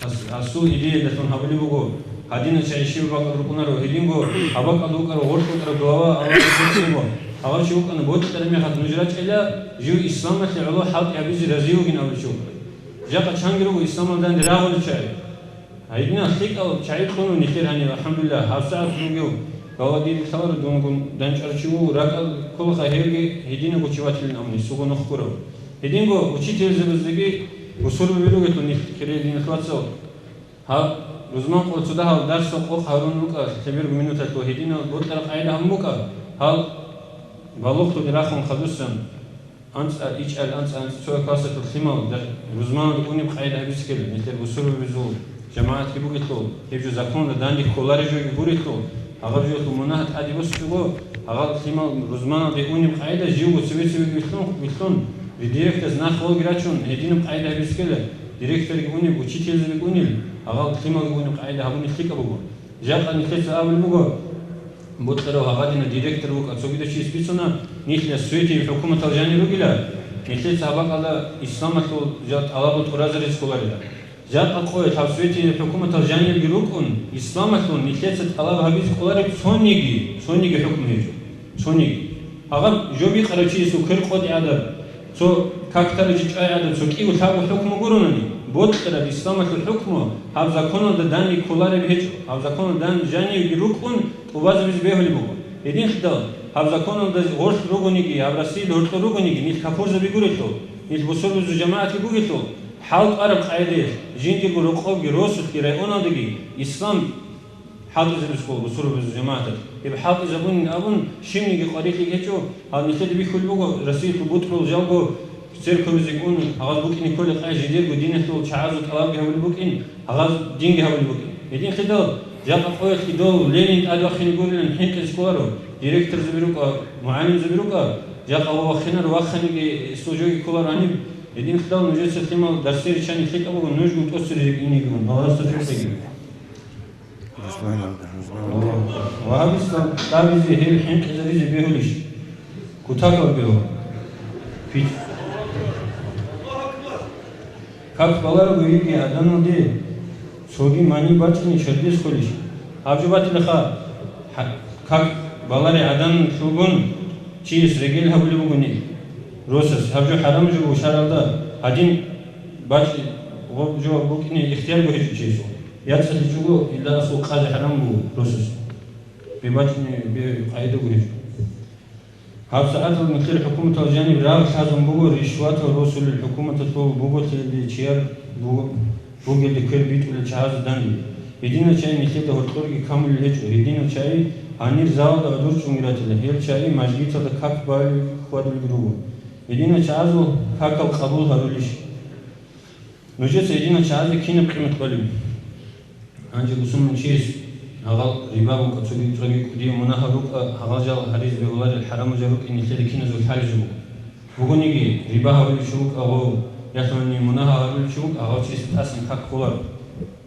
гьас-, гьасул идеялдалъун гьабулеб буго, гьадинал чагӀи щибаб бакӀалда рукӀунаро, гьединго гьаб бакӀалда вукӀарав, гъоркь вукӀарав глава Аллагьас рецц буго. Гьав чи вукӀана, бокьараб мехалъ нуж рачӀила, жив исламалъе гӀоло хӀалтӀи гьабизе разиявин абулев чи вукӀана. Жакъа чанги руго исламалда данде рагъулел чагӀи. Гьединал лъикӀал чагӀи кьуна нилъер гьанив, алхӀамдулиллагь, гьабсагӀат ругев галвадире лъаларо дунгун данчӀварав чи вуго, ракӀалде кколаха гьевги гьединав чи ватилин абуни, суго нух гурав. Гьединго учительзабаздаги бусурбаби ругелъул нилъ хириял диналъул вацал. Гьаб рузман къо цо дагьал дарсал къокъ гьарун рукӀа, лъеберго минуталъул гьединал бокьараб къагӀида гьабун букӀа, гьал балугълъуде рахун хадусан. АнцӀа ичӀал, анцӀа-анцӀа цо классалъул лъимал рузманалде унеб къагӀида гьабизе ккела, нилъер бусурбабазул жамагӀатги бугелъул, гьеб жо законалда данде кколареб жоги гурелъул, гьаб жоялъул мунагь тӀаде босичӀого, гьал лъимал рузманалде унеб къагӀида живго цебе-цебеги вилълъун, вилълъун, директорас нахъ валги рачун, гьединаб къагӀида гьабизе ккела, директорги унеб, учительзаби унел, гьал лъималги унеб къагӀида гьабуни лъикӀаб буго. Жакъа нилъеца абулеб буго, бокьарав гьагъадина директор вукӀа, цогидав чияс бицуна, нилъ я светияб хӀукуматал жанир ругила, нилъеца гьаб бакӀалда исламалъул жал тӀалабал тӀуразаризе кколарила. Жакъа къоялъ гьаб светияб хӀукуматал жанирги рукӀун, исламалъул нилъеца тӀалаб гьабизе кколареб цониги, цониги хӀукму гьечӀо. Цониги. Гьаб жо бикъарав чиясул квер къотӀи гӀадаб, цо как таричи чӀвай гӀадаб, цо кӀиго лъабго хӀукму гуронани, бокьараб исламалъул хӀукму гьаб законалда данде кколареб гьечӀо, гьаб законалда дан жанивги рукӀун тӀубазабизе бегьулеб буго. Гьединлъидал гьаб законалда гъорлъ ругониги, гьаб Россиялда гьоркьор ругониги, нилъ капурзаби гурелъул, нилъ бусурбабазул жамагӀатги бугелъул, хӀалтӀараб къагӀидаялъ жиндирго рокъобги, росулъги, районалдаги ислам хӀалтӀизабизе ккола бусурбабазул жамагӀаталъ. Гьеб хӀалтӀизабунин абун, щибниги къварилъи гьечӀо, гьал нилъеда бихьулеб буго, Россиялъул бутӀрул жалго церковизе ун, гьагъаз букӀине кколеб къай жидерго диналъул чагӀазул тӀалабги гьабулеб букӀин, гьагъаз динги гьабулеб букӀин. Гьединлъидал жакъа къоялъги дов Ленин тӀадвахине гурилан хӀинкъизе кколаро, директорзаби рукӀа, мугӀалимзаби рукӀа, жакъа ва вахинаро, ваханиги служоги кколаро гьаниб. Гьединлъидал нужеца лъимал дарсери чани лъикӀаб буго, нужгун тӀоцеризе инеги ун, Аллагьасда тӀоцеги. Вагьабистан тӀабизе гьел хӀинкъизаризе бегьулищ? Кутакал бегьу. Пит. Как баларого йиги гӀаданалде цоги мани бачӀани чардес холищ? Гьаб жо батилаха, гьа-, как балари гӀадан лъугун чияс регел гьабулеб бугони росас, гьаб жо хӀарам жо буго шаргӀалда, гьадин бачӀи гъоб жо букӀине ихтиярго гьечӀо чиясул. ЯцӀалъичӀого илдасул къазе хӀарам буго росас. БебачӀине бе къайдаго гьечӀо. ГьабсагӀатал нилъер хӀукуматал жаниб рагъ лъазун буго, ришватал росулел хӀукуматалъул буго, лъелде чияр буго, бугелде квер битӀулел чагӀазда данде. Гьединал чагӀи нилъеда гьоркьорги камулел гьечӀо, гьединал чагӀи гьанир залалда гӀодор чӀунги ратила, гьел чагӀи мажгиталда как балел хьвадулел руго. Гьединал чагӀазул какал къабул гьарулищ? Нужеца гьединал чагӀазде кинаб къимат кьолеб? Гьанже бусурманчияс гьагъал риба букӀа, цоги, цоги кӀудияв мунагьал рукӀа, гьагъал жал гьаризе бегьуларел хӀарамал жал рукӀин нилъеда киназул лъалеб жо буго. Бугониги, риба гьабулев чи вукӀа гъов, ялъуни мунагьал гьарулев чи вукӀа, гьагъав чиясда тӀасан как кколаро.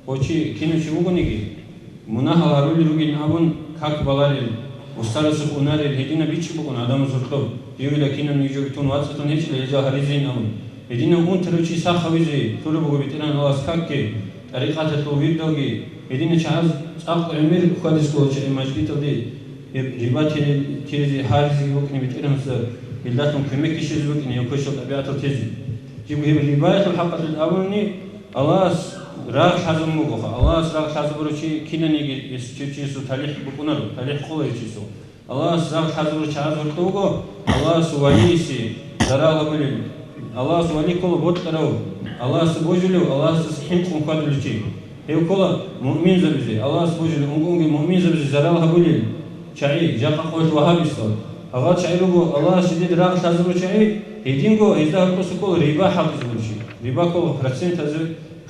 Гъов чи кинав чи вугониги, мунагьал гьарулел ругин абун как баларел, устарасухъ унарел гьединаб бичӀчӀи букӀун гӀадамаз гьоркьоб, живила кинабниги жоги тун вацӀцӀалъун гьечӀила гьел жал гьаризейин абун. Гьединав унтарав чи сах гьавизе лъураб буго БетӀергьан Аллагьас какги, тӀарикъаталъул вирдалги, гьединал чагӀаз цӀакъ гӀемер хьвадизе ккола чагӀи мажгиталде, гьеб риба те-, тезе гьаризеги букӀине БетӀергьанасда, гьелдалъун кумекги щвезе букӀине гьеб квешал тӀабигӀатал тезе. Жиб гьеб рибаялъул хӀакъалъулъ абуни, Аллагьас рагъ лъазабун бугоха. Аллагьас рагъ лъазабурав чи кинаниги гьес чи-, чиясул талихӀ букӀунаро, талихӀ къола гьев чиясул. Аллагьас рагъ лъазабурав чагӀаз гьоркьов вуго, Аллагьасул валиясе зарал гьабулел. Аллагьасул вали ккола бокьарав, Аллагьасда божулев, Аллагьасдаса хӀинкъун хьвадулев чи. Гьев ккола муъминзабизе, Аллагьасда божулев, ункъунги муъминзабизе зарал гьабулел чагӀи, жакъа къоялъ вагьабистал. Гьагъал чагӀи руго Аллагьас жидеда рагъ лъазабурав чагӀи, гьединго гьезда гьоркьоса ккола риба хӀалтӀизабурав чи. Риба ккола процентазе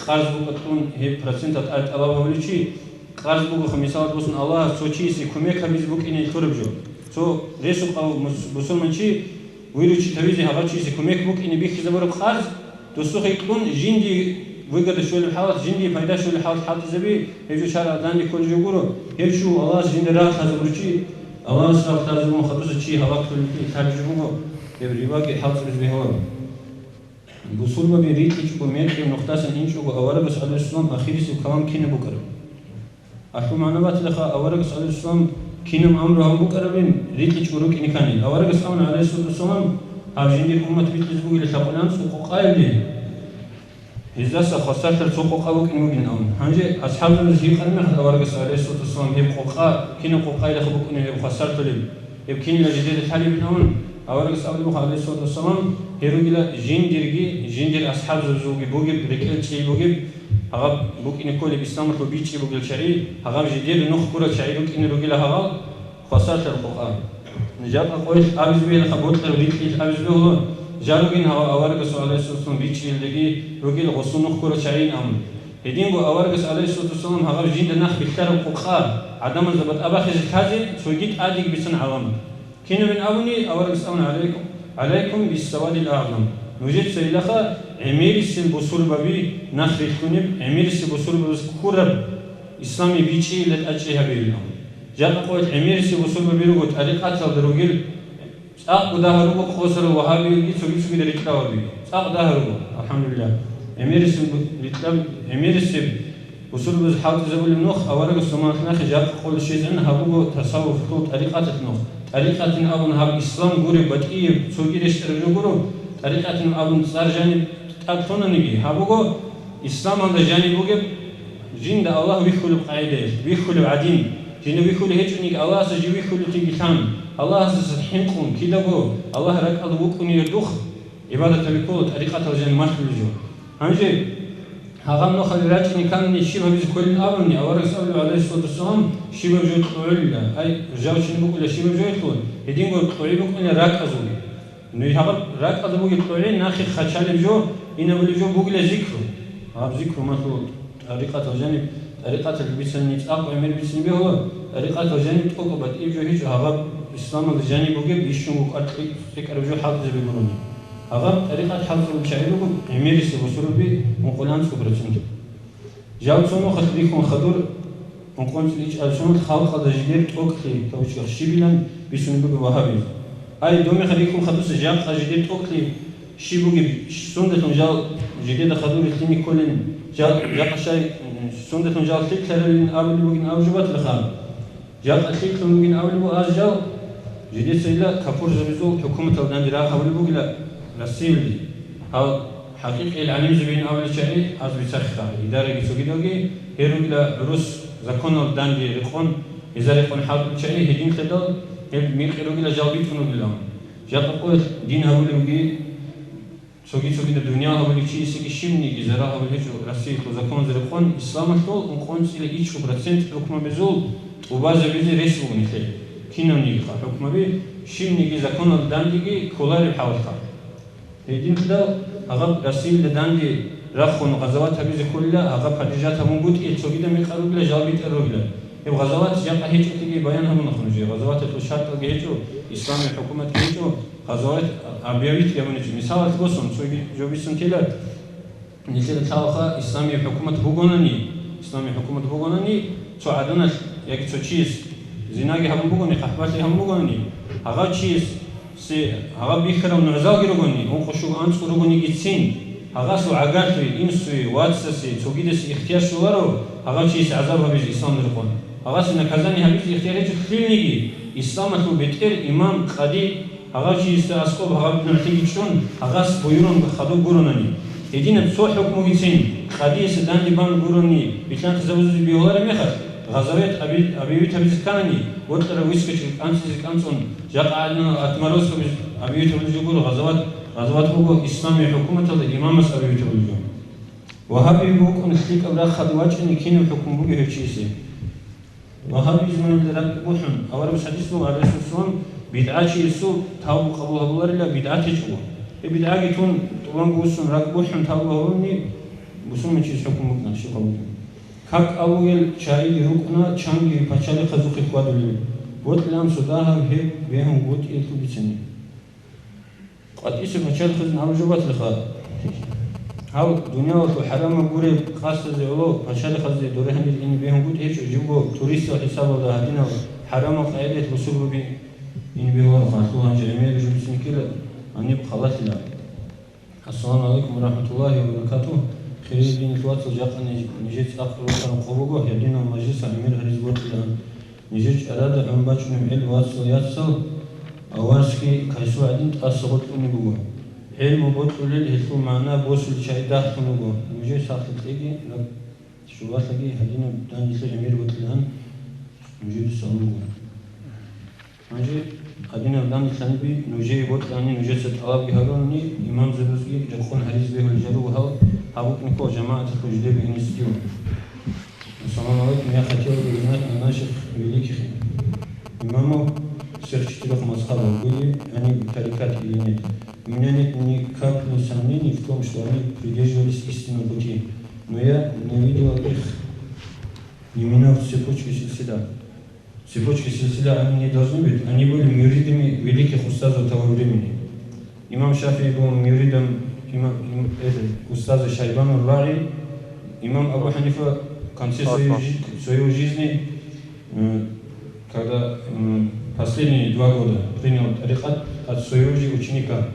къарз букӀа кьун, гьеб процентал тӀад тӀалаб гьабулев чи, къарз бугоха, мисалалъ босун, Аллагьас цо чиясе кумек гьабизе букӀине лъураб жо. Цо ресукъав мус-, бусурманчи виручи тавизе гьагъав чиясе кумек букӀине бихьизабураб къарз, досухъе кьун, жинди Выгода щолеб хӀалат, жиндие пайда щолеб хӀалат хӀалтӀизаби, гьеб жо шаргӀалда данде кколеб жо гуро, гьеб жо Аллагьас жинда рагъ лъазабурчи, Аллагьас рагъ лъазабун хадуса чи гьаб вахъулелъул лъалеб жо буго, гьеб рибаги хӀалтӀизабизе бегьуларо. Бусурбаби рикьичӀого мекъи нухдасан инчӀого аварагас, гӀалайгьиссалам, ахирисеб калам кинаб букӀараб? Алъул магӀна батилаха, аварагас, гӀалайгьиссалам, кинаб амру гьабун букӀарабин рикьичӀого рукӀине ккани. Аварагас абуна, гӀалайгьиссалату вассалам, гьаб жиндир уммат бикьизе бугила лъабкъоялда анцӀго къокъаялде. Гьездаса хвасарлъараб цо къокъа букӀине бугин абун. Гьанже асхӀабзабаз гьикъараб мехалъ аварагас, гӀалайгьиссалату вассалам, гьеб къокъа кинаб къокъаялдеха букӀунеб гьеб хвасарлъулеб, гьеб кинила жидеда лъалебин абун, аварагас абулеб буго, гӀалайгьиссалату вассалам, гьел ругила жиндирги, жиндир асхӀабзабазулги бугеб, рекӀел чӀей бугеб, гьаб букӀине кколеб исламалъул бичӀчӀи бугел чагӀи, гьаб жидер нух ккурал чагӀи рукӀине ругила гьабал, хвасарлъараб къокъа. Жакъа къоялъ абизе бегьилаха, бокьараб рикьиялъ абизе бегьула, жал ругин гьав аварагасул, гӀалайгьиссалату вассалам, бичӀчӀиялдаги ругел гъосул нух ккурал чагӀийин абун. Гьединго аварагас, гӀалайгьиссалату вассалам, гьаб жинда нах билълъараб къокъа гӀадамазда батӀа бахизе лъазе цоги тӀадеги бицана гӀаламат. Кинабин абуни, аварагас абуна, гӀалайкум, гӀалайкум биссавадил аъзам. Нужецайилаха гӀемерисел бусурбаби нах рилълъунеб, гӀемерисел бусурбабаз ккураб исламияб бичӀчӀиялда тӀадчӀей гьабейилан. Жакъа къоялъ гӀемерисел бусурбаби руго тӀарикъаталда ругел, цӀакъго дагьа руго къосарал вагьабиялги цоги-цогидал рикьалаби. ЦӀакъ дагьа руго, алхӀамдулиллагь. ГӀемерисел бу-, рикьаб-, гӀемерисеб бусурбабаз хӀалтӀизабулеб нух аварагасул заманалъ нахъе жакъа къоялъ щвезегӀан гьаб буго тасаввуфалъул тӀарикъаталъ нух. ТӀарикъатин абун гьаб ислам гуреб батӀияб цоги рещтӀараб жо гуро, тӀарикъатин абун цӀар жаниб тӀад лъунаниги, гьаб буго исламалда жаниб бугеб, жинда Аллагь вихьулеб къагӀидаялъ, вихьулеб гӀадин, жинда вихьулеб гьечӀониги, Аллагьасда жив вихьулевлъиги лъан, Аллагьасдаса хӀинкъун, кидаго Аллагь ракӀалда вукӀунев дух, гӀибадатаби ккола тӀарикъатал жаниб малъулеб жо. Гьанже гьагъаб нухалде рачӀине ккани щиб гьабизе кколин абуни, аварагас абулеб, гӀалайгьиссалату вассалам, щибаб жо кьогӀулила, ай, жавчин букӀула щибаб жо кьун, гьединго кьогӀи букӀуна ракӀазулги. Ну, гьаб ракӀалда бугеб кьогӀи нахъе хъачалеб жо, инабулеб жо бугила зикру. Гьаб зикру малъул тӀарикъатал жаниб, тӀарикъаталъ бицани цӀакъ гӀемер бицин бегьула, тӀарикъатал жаниб тӀокӀаб батӀияб жо гьечӀо, гьаб исламалда жаниб бугеб бищунго кӀвар кьи-, кьикӀараб жо хӀалтӀизаби гурони. Гьаб тӀарикъат хӀалтӀизабулел чагӀи руго гӀемерисел бусурби ункъоялда анцӀго процент. Жал цо нухалъ рихьун хадур, ункъоялда анцӀила ичӀабилеб соналъ халкъалда жидер тӀокӀлъи, кавычках, щибилан бицунеб буго вагьабизм. Ай, доб мехалъ рихьун хадуса жакъа жидер тӀокӀлъи щиб бугеб, сундалъун жал жидеда хадур рилълъине кколин, жал, жакъа щай, сундалъун жал лъикӀлъаралин абулеб бугин абулеб батилаха. Жакъа лъикӀлъун бугин абулеб буго аз жал, жидецайила капурзабазул хӀукуматалда данде рагъ гьабулеб бугила Россиялде. Гьал хӀакъикъиял гӀалимзабийин абулел чагӀи аз бицахъа, идараги цогидалги, гьел ругила гӀурус законалда данде рекъон, гьезда рекъон хӀалтӀулел чагӀи, гьединлъидал гьел мекъи ругила жал битӀун ругилан. Жакъа къоялъ дин гьабулевги, цоги-цогидаб дуниял гьабулев чиясеги щибниги зарал гьабулеб гьечӀо Россиялъул законалда рекъон, исламалъул ункъоялда анцӀила ичӀго процент хӀукмабазул тӀубазабизе рес буго нилъее. Кинавниги хъа хӀукмаби, щибниги законалда дандеги кколареб хӀалалха. Гьединлъидал гьаб Россиялда данде рахун гъазават гьабизе кколила, гьаб поддержать гьабунгутӀи цогидаб мекъи ругила, жал битӀараб ругила. Гьеб гъазават жакъа гьечӀолъиги баян гьабуна хъун жо. Гъазаваталъул шартӀалги гьечӀо, исламияб хӀукуматги гьечӀо, гъазават объявить гьабуничӀо. Мисалалъ босун, цоги жо бицун тела, нилъеда лъалаха исламияб хӀукумат бугонани, исламияб хӀукумат бугонани, цо гӀаданалъ яги цо чияс зинаги гьабун бугони, къахӀбалъи гьабун бугони, гьагъав чияс се, гьагъаб бихьарал нугӀзалги ругони, ункъо-щуго анцӀго ругонигицин, гьагъасул гӀагарлъи, инсуе, вацасе, цогидасе ихтияр щоларо гьагъав чиясе гӀазаб гьабизе исламалда рекъон. Гьагъасе наказание гьабизе ихтияр гьечӀо лъилниги, исламалъул бетӀер, имам, къади, гьагъав чиясда аскӀоб гьагъаб нугӀлъиги чӀун, гьагъас буюрун хадуб гуронани. Гьединаб цо хӀукмугицин, къадиясе данде бан гурони, билълъанхъизабузе бегьулареб мехалъ, гъазават аби-, объявить гьабизе кканани, бокьараб выскочка кӀанцӀизе кӀанцӀун, жакъа гӀадинал отморозкабаз объявить гьабулеб жо гуро гъазават, гъазават буго исламияб хӀукуматалда имамас объявить гьабулеб жо. Вагьаби букӀун лъикӀаб рахъалде вачӀани кинаб хӀукму буго гьев чиясе? Вагьабизмалда ракӀ бухӀун, аварагас хӀадис буго, гӀалайгьиссалам, бидгӀачиясул тавбу къабул гьабуларила бидгӀат гьечӀого. Гьеб бидгӀаги тун, тӀубанго вуссун ракӀ бухӀун тавбу гьабуни, бусурманчияс хӀукму букӀана, щиб гьабулеб. Как абугел чагӀиги рукӀуна чанги пачалихъазухъе хьвадулел, бокьилан цо дагьаб гьеб бегьунгутӀиялъул бицани. КъватӀиса пачалихъазин абу жо батилаха. Гьав дуниялалъул хӀарамал гуреб къасдазе гӀоло пачалихъазе дургьанир ине бегьунгутӀи гьечӀо, живго туристал хӀисабалда гьадинал хӀарамал къагӀидаялъ бусурбаби ине бегьуларо, хъалъул гьанже гӀемер жубцин ккела гьаниб халалъила. Ассаламу гӀалайкум ва рахӀматуллагьи ва баракатугь. Хириял динил вацал, жакъа ниж-, нижеца цӀакъ рукъараб къо буго гьединал мажлисал гӀемер гьаризе бокьилаан. Нижер чӀарада гӀун бачӀунеб гӀел вацал яцал аварски кайсул гӀадин тӀаса гъоркьунеб буго. ГӀелму бокьулел гьелъул магӀна босулел чагӀи дагьлъун руго. Нужер сахлъи кьеги, раб-, щулалъаги гьадинаб данделъи гӀемер бокьилаан нужеда салам буго. Гьанже гьадинаб данделъаниби нужее бокьани, нужеца тӀалабги гьаруни, имамзабазги рекъон гьаризе бегьулел жанир гьал гьаб букӀинго жамагӀаталъул жидеби гьениса див. Ассаламу гӀалайкум, я хотел бы узнать о наших великих имамов всех четырех мазхабов, были они в тарикате или нет. У меня нет ни капли сомнений в том, что они придерживались истинного пути, но я не видел их имена в цепочке силсила. В цепочке силсила они не должны быть, они были мюридами великих устазов того времени. Имам Шафии был мюридом имам, им-, это, устаза Шайбан ар-РагӀи. Имам Абу Ханифа в конце своей, жи-, своей жизни, э, когда, м, последние два года принял тарикат от своего же ученика.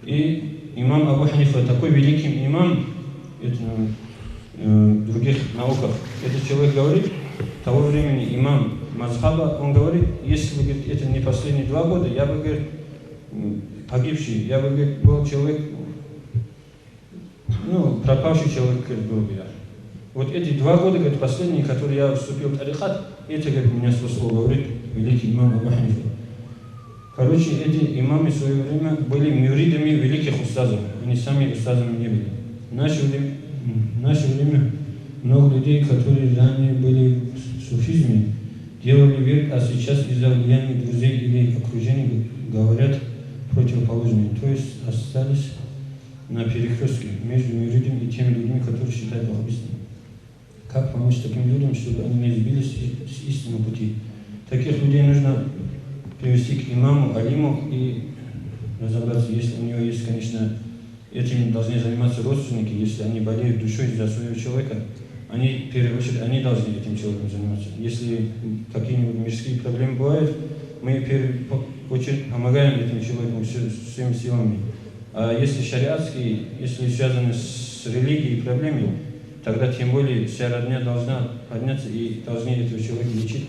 И имам Абу Ханифа, такой великий имам, это, э, в других науках, этот человек говорит, того времени имам мазхаба, он говорит: «Если бы, говорит, это не последние два года, я бы, говорит, м, погибший, я бы, говорит, был человек, ну, пропавший человек, говорит, был бы я. Вот эти два года, говорит, последние, которые я вступил в тарикат, это, говорит, меня спасло», говорит великий имам Абу Ханифа. Короче, эти имамы в своё время были мюридами великих устазов, они сами устазами не были. В наше время, м, в наше время много людей, которые ранее были в суфизме, делали вирд, а сейчас из-за влияния друзей или окружения г-, говорят противоположное, то есть остались на перекрёстке между мюридом и теми людьми, которые считают ваххабистами. Как помочь таким людям, чтобы они не сбились с истинного пути? Таких людей нужно привести к имаму, алиму и разобраться, если у него есть, конечно, этим должны заниматься родственники, если они болеют душой за своего человека, они в первую очередь, они должны этим человеком заниматься. Если какие-нибудь мирские проблемы бывают, мы в первую по-, очередь помогаем этим человекам всё-, всеми силами. А если шариатские, если связаны с религией проблемы, тогда тем более вся родня должна подняться и должны этого человека лечить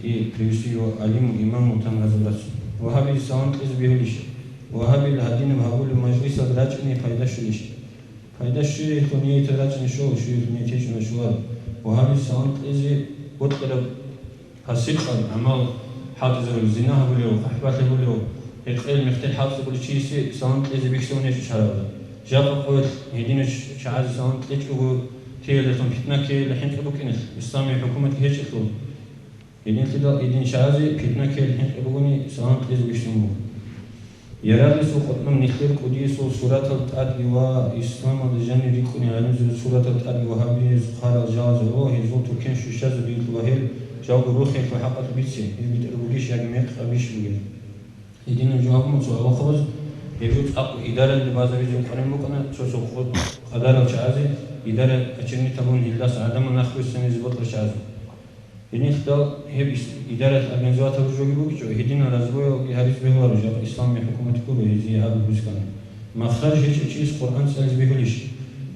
и привести его алиму, имаму, там разобраться. Вагьабил салам кьезе бегьулищ? Вагьабил гьадинаб гьабулеб мажлисалда рачӀине пайда щолищ? Пайда щвеялъул нияталда рачӀине щола, щвеялъул ният гьечӀони щоларо. Вагьабил салам кьезе бокьараб пасикъал гӀамал хӀалтӀизарулев, зина гьабулев, къахӀбалъи гьабулев, гьекъел-мехтел хӀалтӀизабулев чиясе салам кьезе бихьизабун гьечӀо шаргӀалда. Жакъа къоялъ гьединав чагӀазе салам кьечӀого, ккеялдалъун питна ккеялда хӀинкъи букӀиналъ, исламияб хӀукуматги гьечӀелъул. Гьединлъидал гьедин чагӀазе питна ккеялъ хӀинкъи бугони, салам кьезе бихьизабун буго. Ярагъисул къотӀноб нилъер кӀудиясул суратал тӀадги ва исламалда жанир рикӀкӀунел гӀалимзабазул суратал тӀадги вагьабиязул хъарал жалазе гӀоло гьезул туркен щущазабиялъул ва гьел жалго рохиялъул хӀакъалъулъ бице, гьеб битӀараб бугищ яги мекъи абищ бугеб. Гьединаб жо гьабун цо авлахъабаз гьеб жо цӀакъго идаралде базабизе букӀараб букӀана, цо-цо къо-, къадарал чагӀазе, идара очернить гьабун, гьелдаса гӀадамал нахъ руссиназе бокьарал чагӀазе. Гьединлъидал гьеб ис-, идаралъ организовать гьабураб жоги бугичӀо, гьединал разбоялги гьаризе бегьуларо, жакъа исламияб хӀукумат гуро гьезие абулеб бицкана. Махраж гьечӀев чияс Къуръан цӀализе бегьулищ?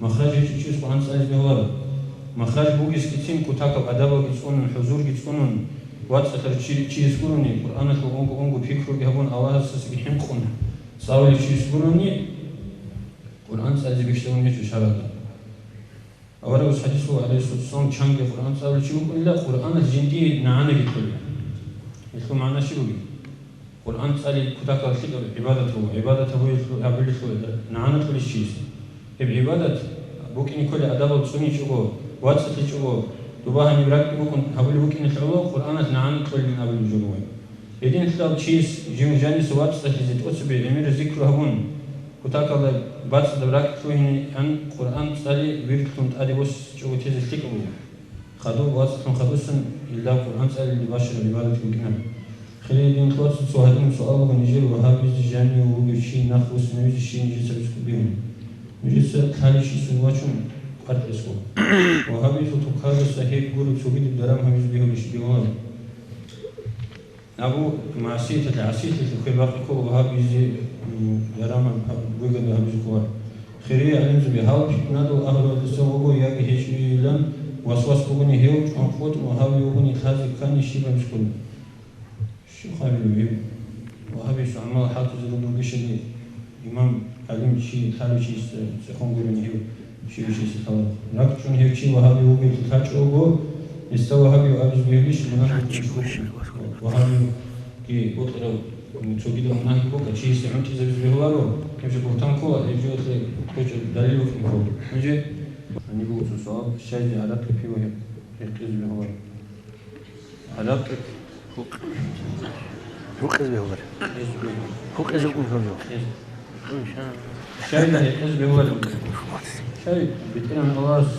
Махраж гьечӀев чияс Къуръан цӀализе бегьуларо. Махраж бугескицин кутакаб адабалги цӀунун, хӀузурги цӀунун, вацӀцӀалъарав чи-, чияс гурони, Къуръаналъул унго-унго пикруги гьабун, Аллагьасдасаги хӀинкъун цӀалулев чияс гурони, Къуръан цӀализе бихьизабун гьечӀо шаргӀалда. Аварагас хӀадис буго, гӀалайгьиссалату вассалам, чанги Къуръан цӀалулев чи вукӀунила, Къуръаналъ жиндие нагӀанаги кьолеб. Гьелъул магӀна щиб бугеб? Къуръан цӀали кутакалда лъикӀаб гӀибадат буго, гӀибадат гьабулелъул, гьабулелъул нагӀана кьолищ чиясе? Гьеб гӀибадат букӀине кколеб адабал цӀуничӀого, вацӀцӀалъичӀого, доба гьаниб ракӀги букӀун гьабулеб букӀиналъ гӀоло Къуръаналъ нагӀана кьолилин абулеб жо буго. Гьединлъидал чияс жив жаниса вацӀцӀалъизе тӀоцебе гӀемераб зикру гьабун, кутакалда бацӀцӀадаб ракӀ лъугьинегӀан Къуръан цӀали вирдлъун тӀаде босичӀого тезе лъикӀаб буго. Хадуб вацӀцӀалъун хадусан илдал Къуръан цӀалиялде бащараб гӀибадат букӀинаб. Хириял динил вацал, цо гьадинаб суал буго, нижер вагьабизе жаниве вугев чи нахъ вуссинавизе щиб нижеца ризкъу бигьун? Нужеца лъалищ исун вачун къваркьесго. Вагьабизул туказдаса гьеб гуро цогидаб даран гьабизе бегьулищ бегьуларо. Абу магӀсияталъе, гӀасилъиялъе квер бакъи ккола вагьабизе, м, даран гьаб-, гьаб-, гьабизе ккола. Хириял гӀалимзаби, гьал питнадул агьлуялдаса вуго яги гьечӀилан васвас бугони гьев чӀванкъотӀун вагьаби вугони лъазе ккани щиб гьабизе ккола? Щиб гьабилеб гьеб? Вагьабиялъул гӀамал хӀалтӀизе руго бищали имам, гӀалим чи, лъалев чиясда цӀехон гурони гьев щивав чиясе лъаларо. РакӀчӀун гьев чи вагьаби вугевлъи лъачӀого, гьесда вагьаби абизе бегьулищ мунагь букӀине? Вагьабиги бокьарав цогидал мунагьги букӀа, чи гьесде гӀунтӀизабизе бегьуларо, гьеб жо бугьтан ккола, гьеб жоялъе кквечӀеб далил вукӀин ккола. Гьанже гьаниб буго цо суал: щайда гӀаракъи, пиво гьеб гьекъезе бегьуларо? ГӀаракъи гьукъ-, гьукъизе бегьуларо. Гьукъизе бегьуларо. Гьукъизе бегьуларо. Гьукъизе. Щайда гьекъезе бегьуларо? Щай БетӀергьан Аллагьас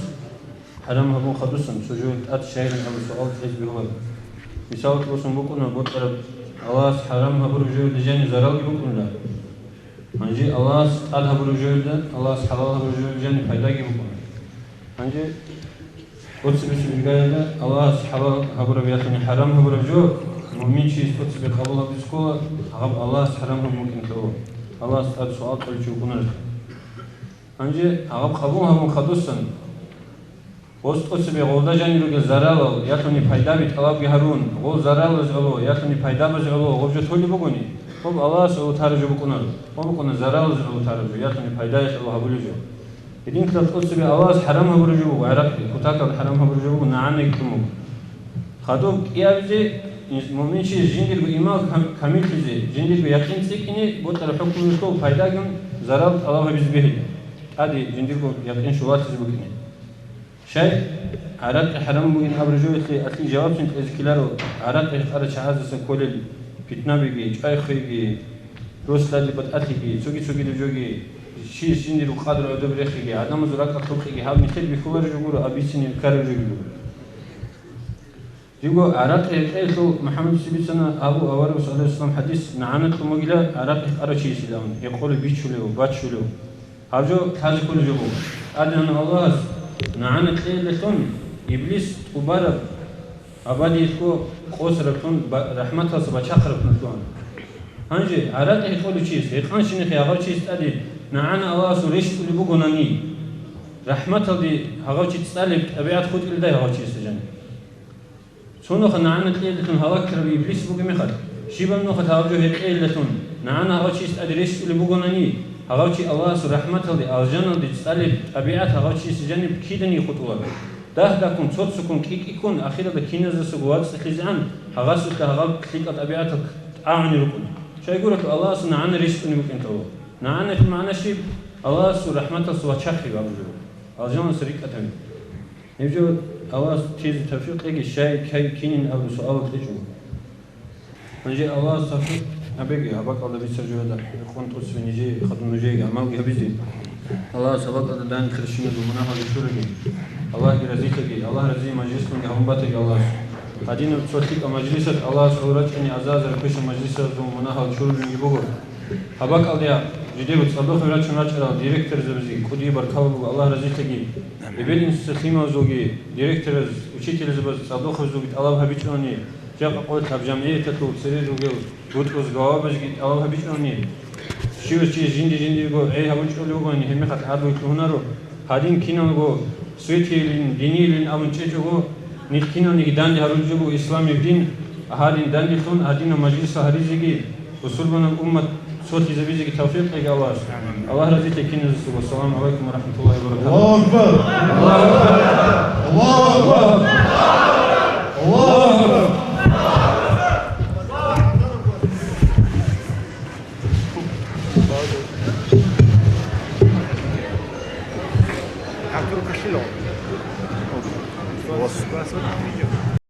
хӀарам гьабун хадусан цо жо тӀад щайилан абун суал кьезе бегьуларо. Мисал кьурсун букӀуна, бокьараб Аллагьас хӀарам гьабураб жоялда жаниб заралги букӀунила. Гьанже Аллагьас тӀад гьабураб жоялда, Аллагьас хӀалал гьабураб жоялда жаниб пайдаги букӀуна. Гьанже тӀоцебесеб иргаялда Аллагьас хӀалал гьабураб яги хӀарам гьабураб жо муъминчияс тӀоцебе къабул гьабизе ккола, гьаб Аллагьас хӀарам гьабун букӀин лъала. Аллагьас тӀад суал кьолев чи вукӀунарев. Гьанже гьаб къабул гьабун хадусан, гъос тӀоцебе гъолда жанир ругел заралал яги пайдаби тӀалабги гьарун, гъол заралаз гӀоло яги пайдабаз гӀоло гъоб жо толеб бугони, гъоб Аллагьас гӀоло тараб жо букӀунаро, гъоб букӀуна заралаз гӀоло тараб жо яги пайдаялъ гӀоло гьабулеб жо. Гьединлъидал тӀоцебе Аллагьас хӀарам гьабураб жо буго гӀаракъи, кутакалда хӀарам гьабураб жо буго нагӀана гьикьун буго. Хадуб кӀиабизе, инс-, муъминчияс жиндирго иман кам-, камиллъизе, жиндирго якъин цӀикӀкӀине бокьараб хӀукмуялъул пайдагун зарал тӀалаб гьабизе бегьила, тӀаде жиндирго якъин щулалъизе букӀине. Щай гӀаракъи хӀарам бугин абураб жоялъе алъи жавабцин кьезе ккеларо гӀаракъи гьекъарал чагӀаздаса кколел питнабиги, чӀвай-хвейги, рос-лъади батӀалъиги, цоги-цогидаб жоги, щи-, щинир къадру гӀодоб рехиги, гӀадамазул ракӀалъ гьукъиги, гьаб нилъер бихьулареб жо гуро, аб бицинеб ккараб жоги гуро. Диго гӀаракъи гьекъеялъул МухӀаммадица бицана, абу аварагас, гӀалайгьиссалам, хӀадис, нагӀана кьун бугила гӀаракъи гьекъарав чиясилан, гьекъолев, бичулев, бачулев. Гьаб жо лъазе кколеб жо буго. ТӀадегӀанав Аллагьас нагӀана кьеялдалъун Иблис тӀубараб, абадиялъго къосаралъун, ба-, рахӀматалдаса бачахъараблъун. Гьанже гӀаракъи гьекъолев чияс, гьекъанщинахъе гьагъав чияс тӀаде нагӀана Аллагьасул рещтӀулеб бугонани, рахӀматалде гьагъав чи цӀалеб тӀабигӀат хутӀилдай гьагъав чиясда жаниб. Цо нухалъ нагӀана кьеялдалъун гьалакраби Иблис бугеб мехалъ, щибаб нухалъ гьаб жо гьекъеялдалъун нагӀана гьав чияс тӀаде рещтӀулеб бугонани, гьав чи Аллагьасул рахӀматалде, алжаналде цӀалеб тӀабигӀат гьав чиясе жаниб киданиги хутӀуларо. Дагь-дагьккун, цо-цоккун, кӀи-кӀиккун, ахиралда киназдасаго вацӀцӀалъизегӀан, гьасулъа гьаб лъикӀал тӀабигӀатал тӀагӀуни рукӀуна. Щайгурелъул Аллагьасул нагӀана рещтӀунеб букӀин тӀалаб. НагӀаналъул магӀна щиб? Аллагьасул рахӀматалъул вачахъи абулеб. Алжаналъа рикӀкӀад гьабе. Гьеб жо Аллагьас тизе тавфикъ кьеги, щай, кай, кинин абун суалал кьечӀого. Гьанже Аллагьас тавфикъ гьабеги, гьаб бакӀалда бицараб жоялда рекъон тӀоцебе нижее хадуб нужееги гӀамалги гьабизе. Аллагьас гьаб бакӀалда данде хирщиназул мунагьалги чураги. Аллагьги разилъаги, Аллагь разие мажлислъунги гьабун батаги Аллагьас. Гьадинаб цо лъикӀаб мажлисалъ Аллагьас гӀоло рачӀани азазара квешаб мажлисазул мунагьал чурулебги буго. Гьаб бакӀалда жидего цӀадухъе рачун рачӀарал директорзабазеги кӀудияб баркала буго, Аллагь разилъаги. Эбел-инсуца лъималазулги, директораз, учителзабаз цӀадухъабазулги тӀалаб гьабичӀони, жакъа къоялъ гьаб жамгӀияталъул цере ругел бутӀрулз главабазги тӀалаб гьабичӀони, щивав чи жинди-жиндиего гӀей гьабичӀолев вугони, гьебмехалъ гӀадлуги лъугьунаро, гьадин киналго светиялин, диниялин абун чӀечӀого, нилъ киналниги данде гьарулеб жо буго исламияб дин, гьадин данделъун гьадинаб мажлисал гьаризеги, бусурбанаб уммат цолъизабизеги тавфикъ кьеги Аллагьас. Аллагь разилъе киназесего. Ассаламу гӀалайкум ва рахӀматуллагьи ва баракатугьу. Аллагьу акбар! Аллагьу акбар! Аллагьу акбар! Аллагьу акбар! Артур Кашилов.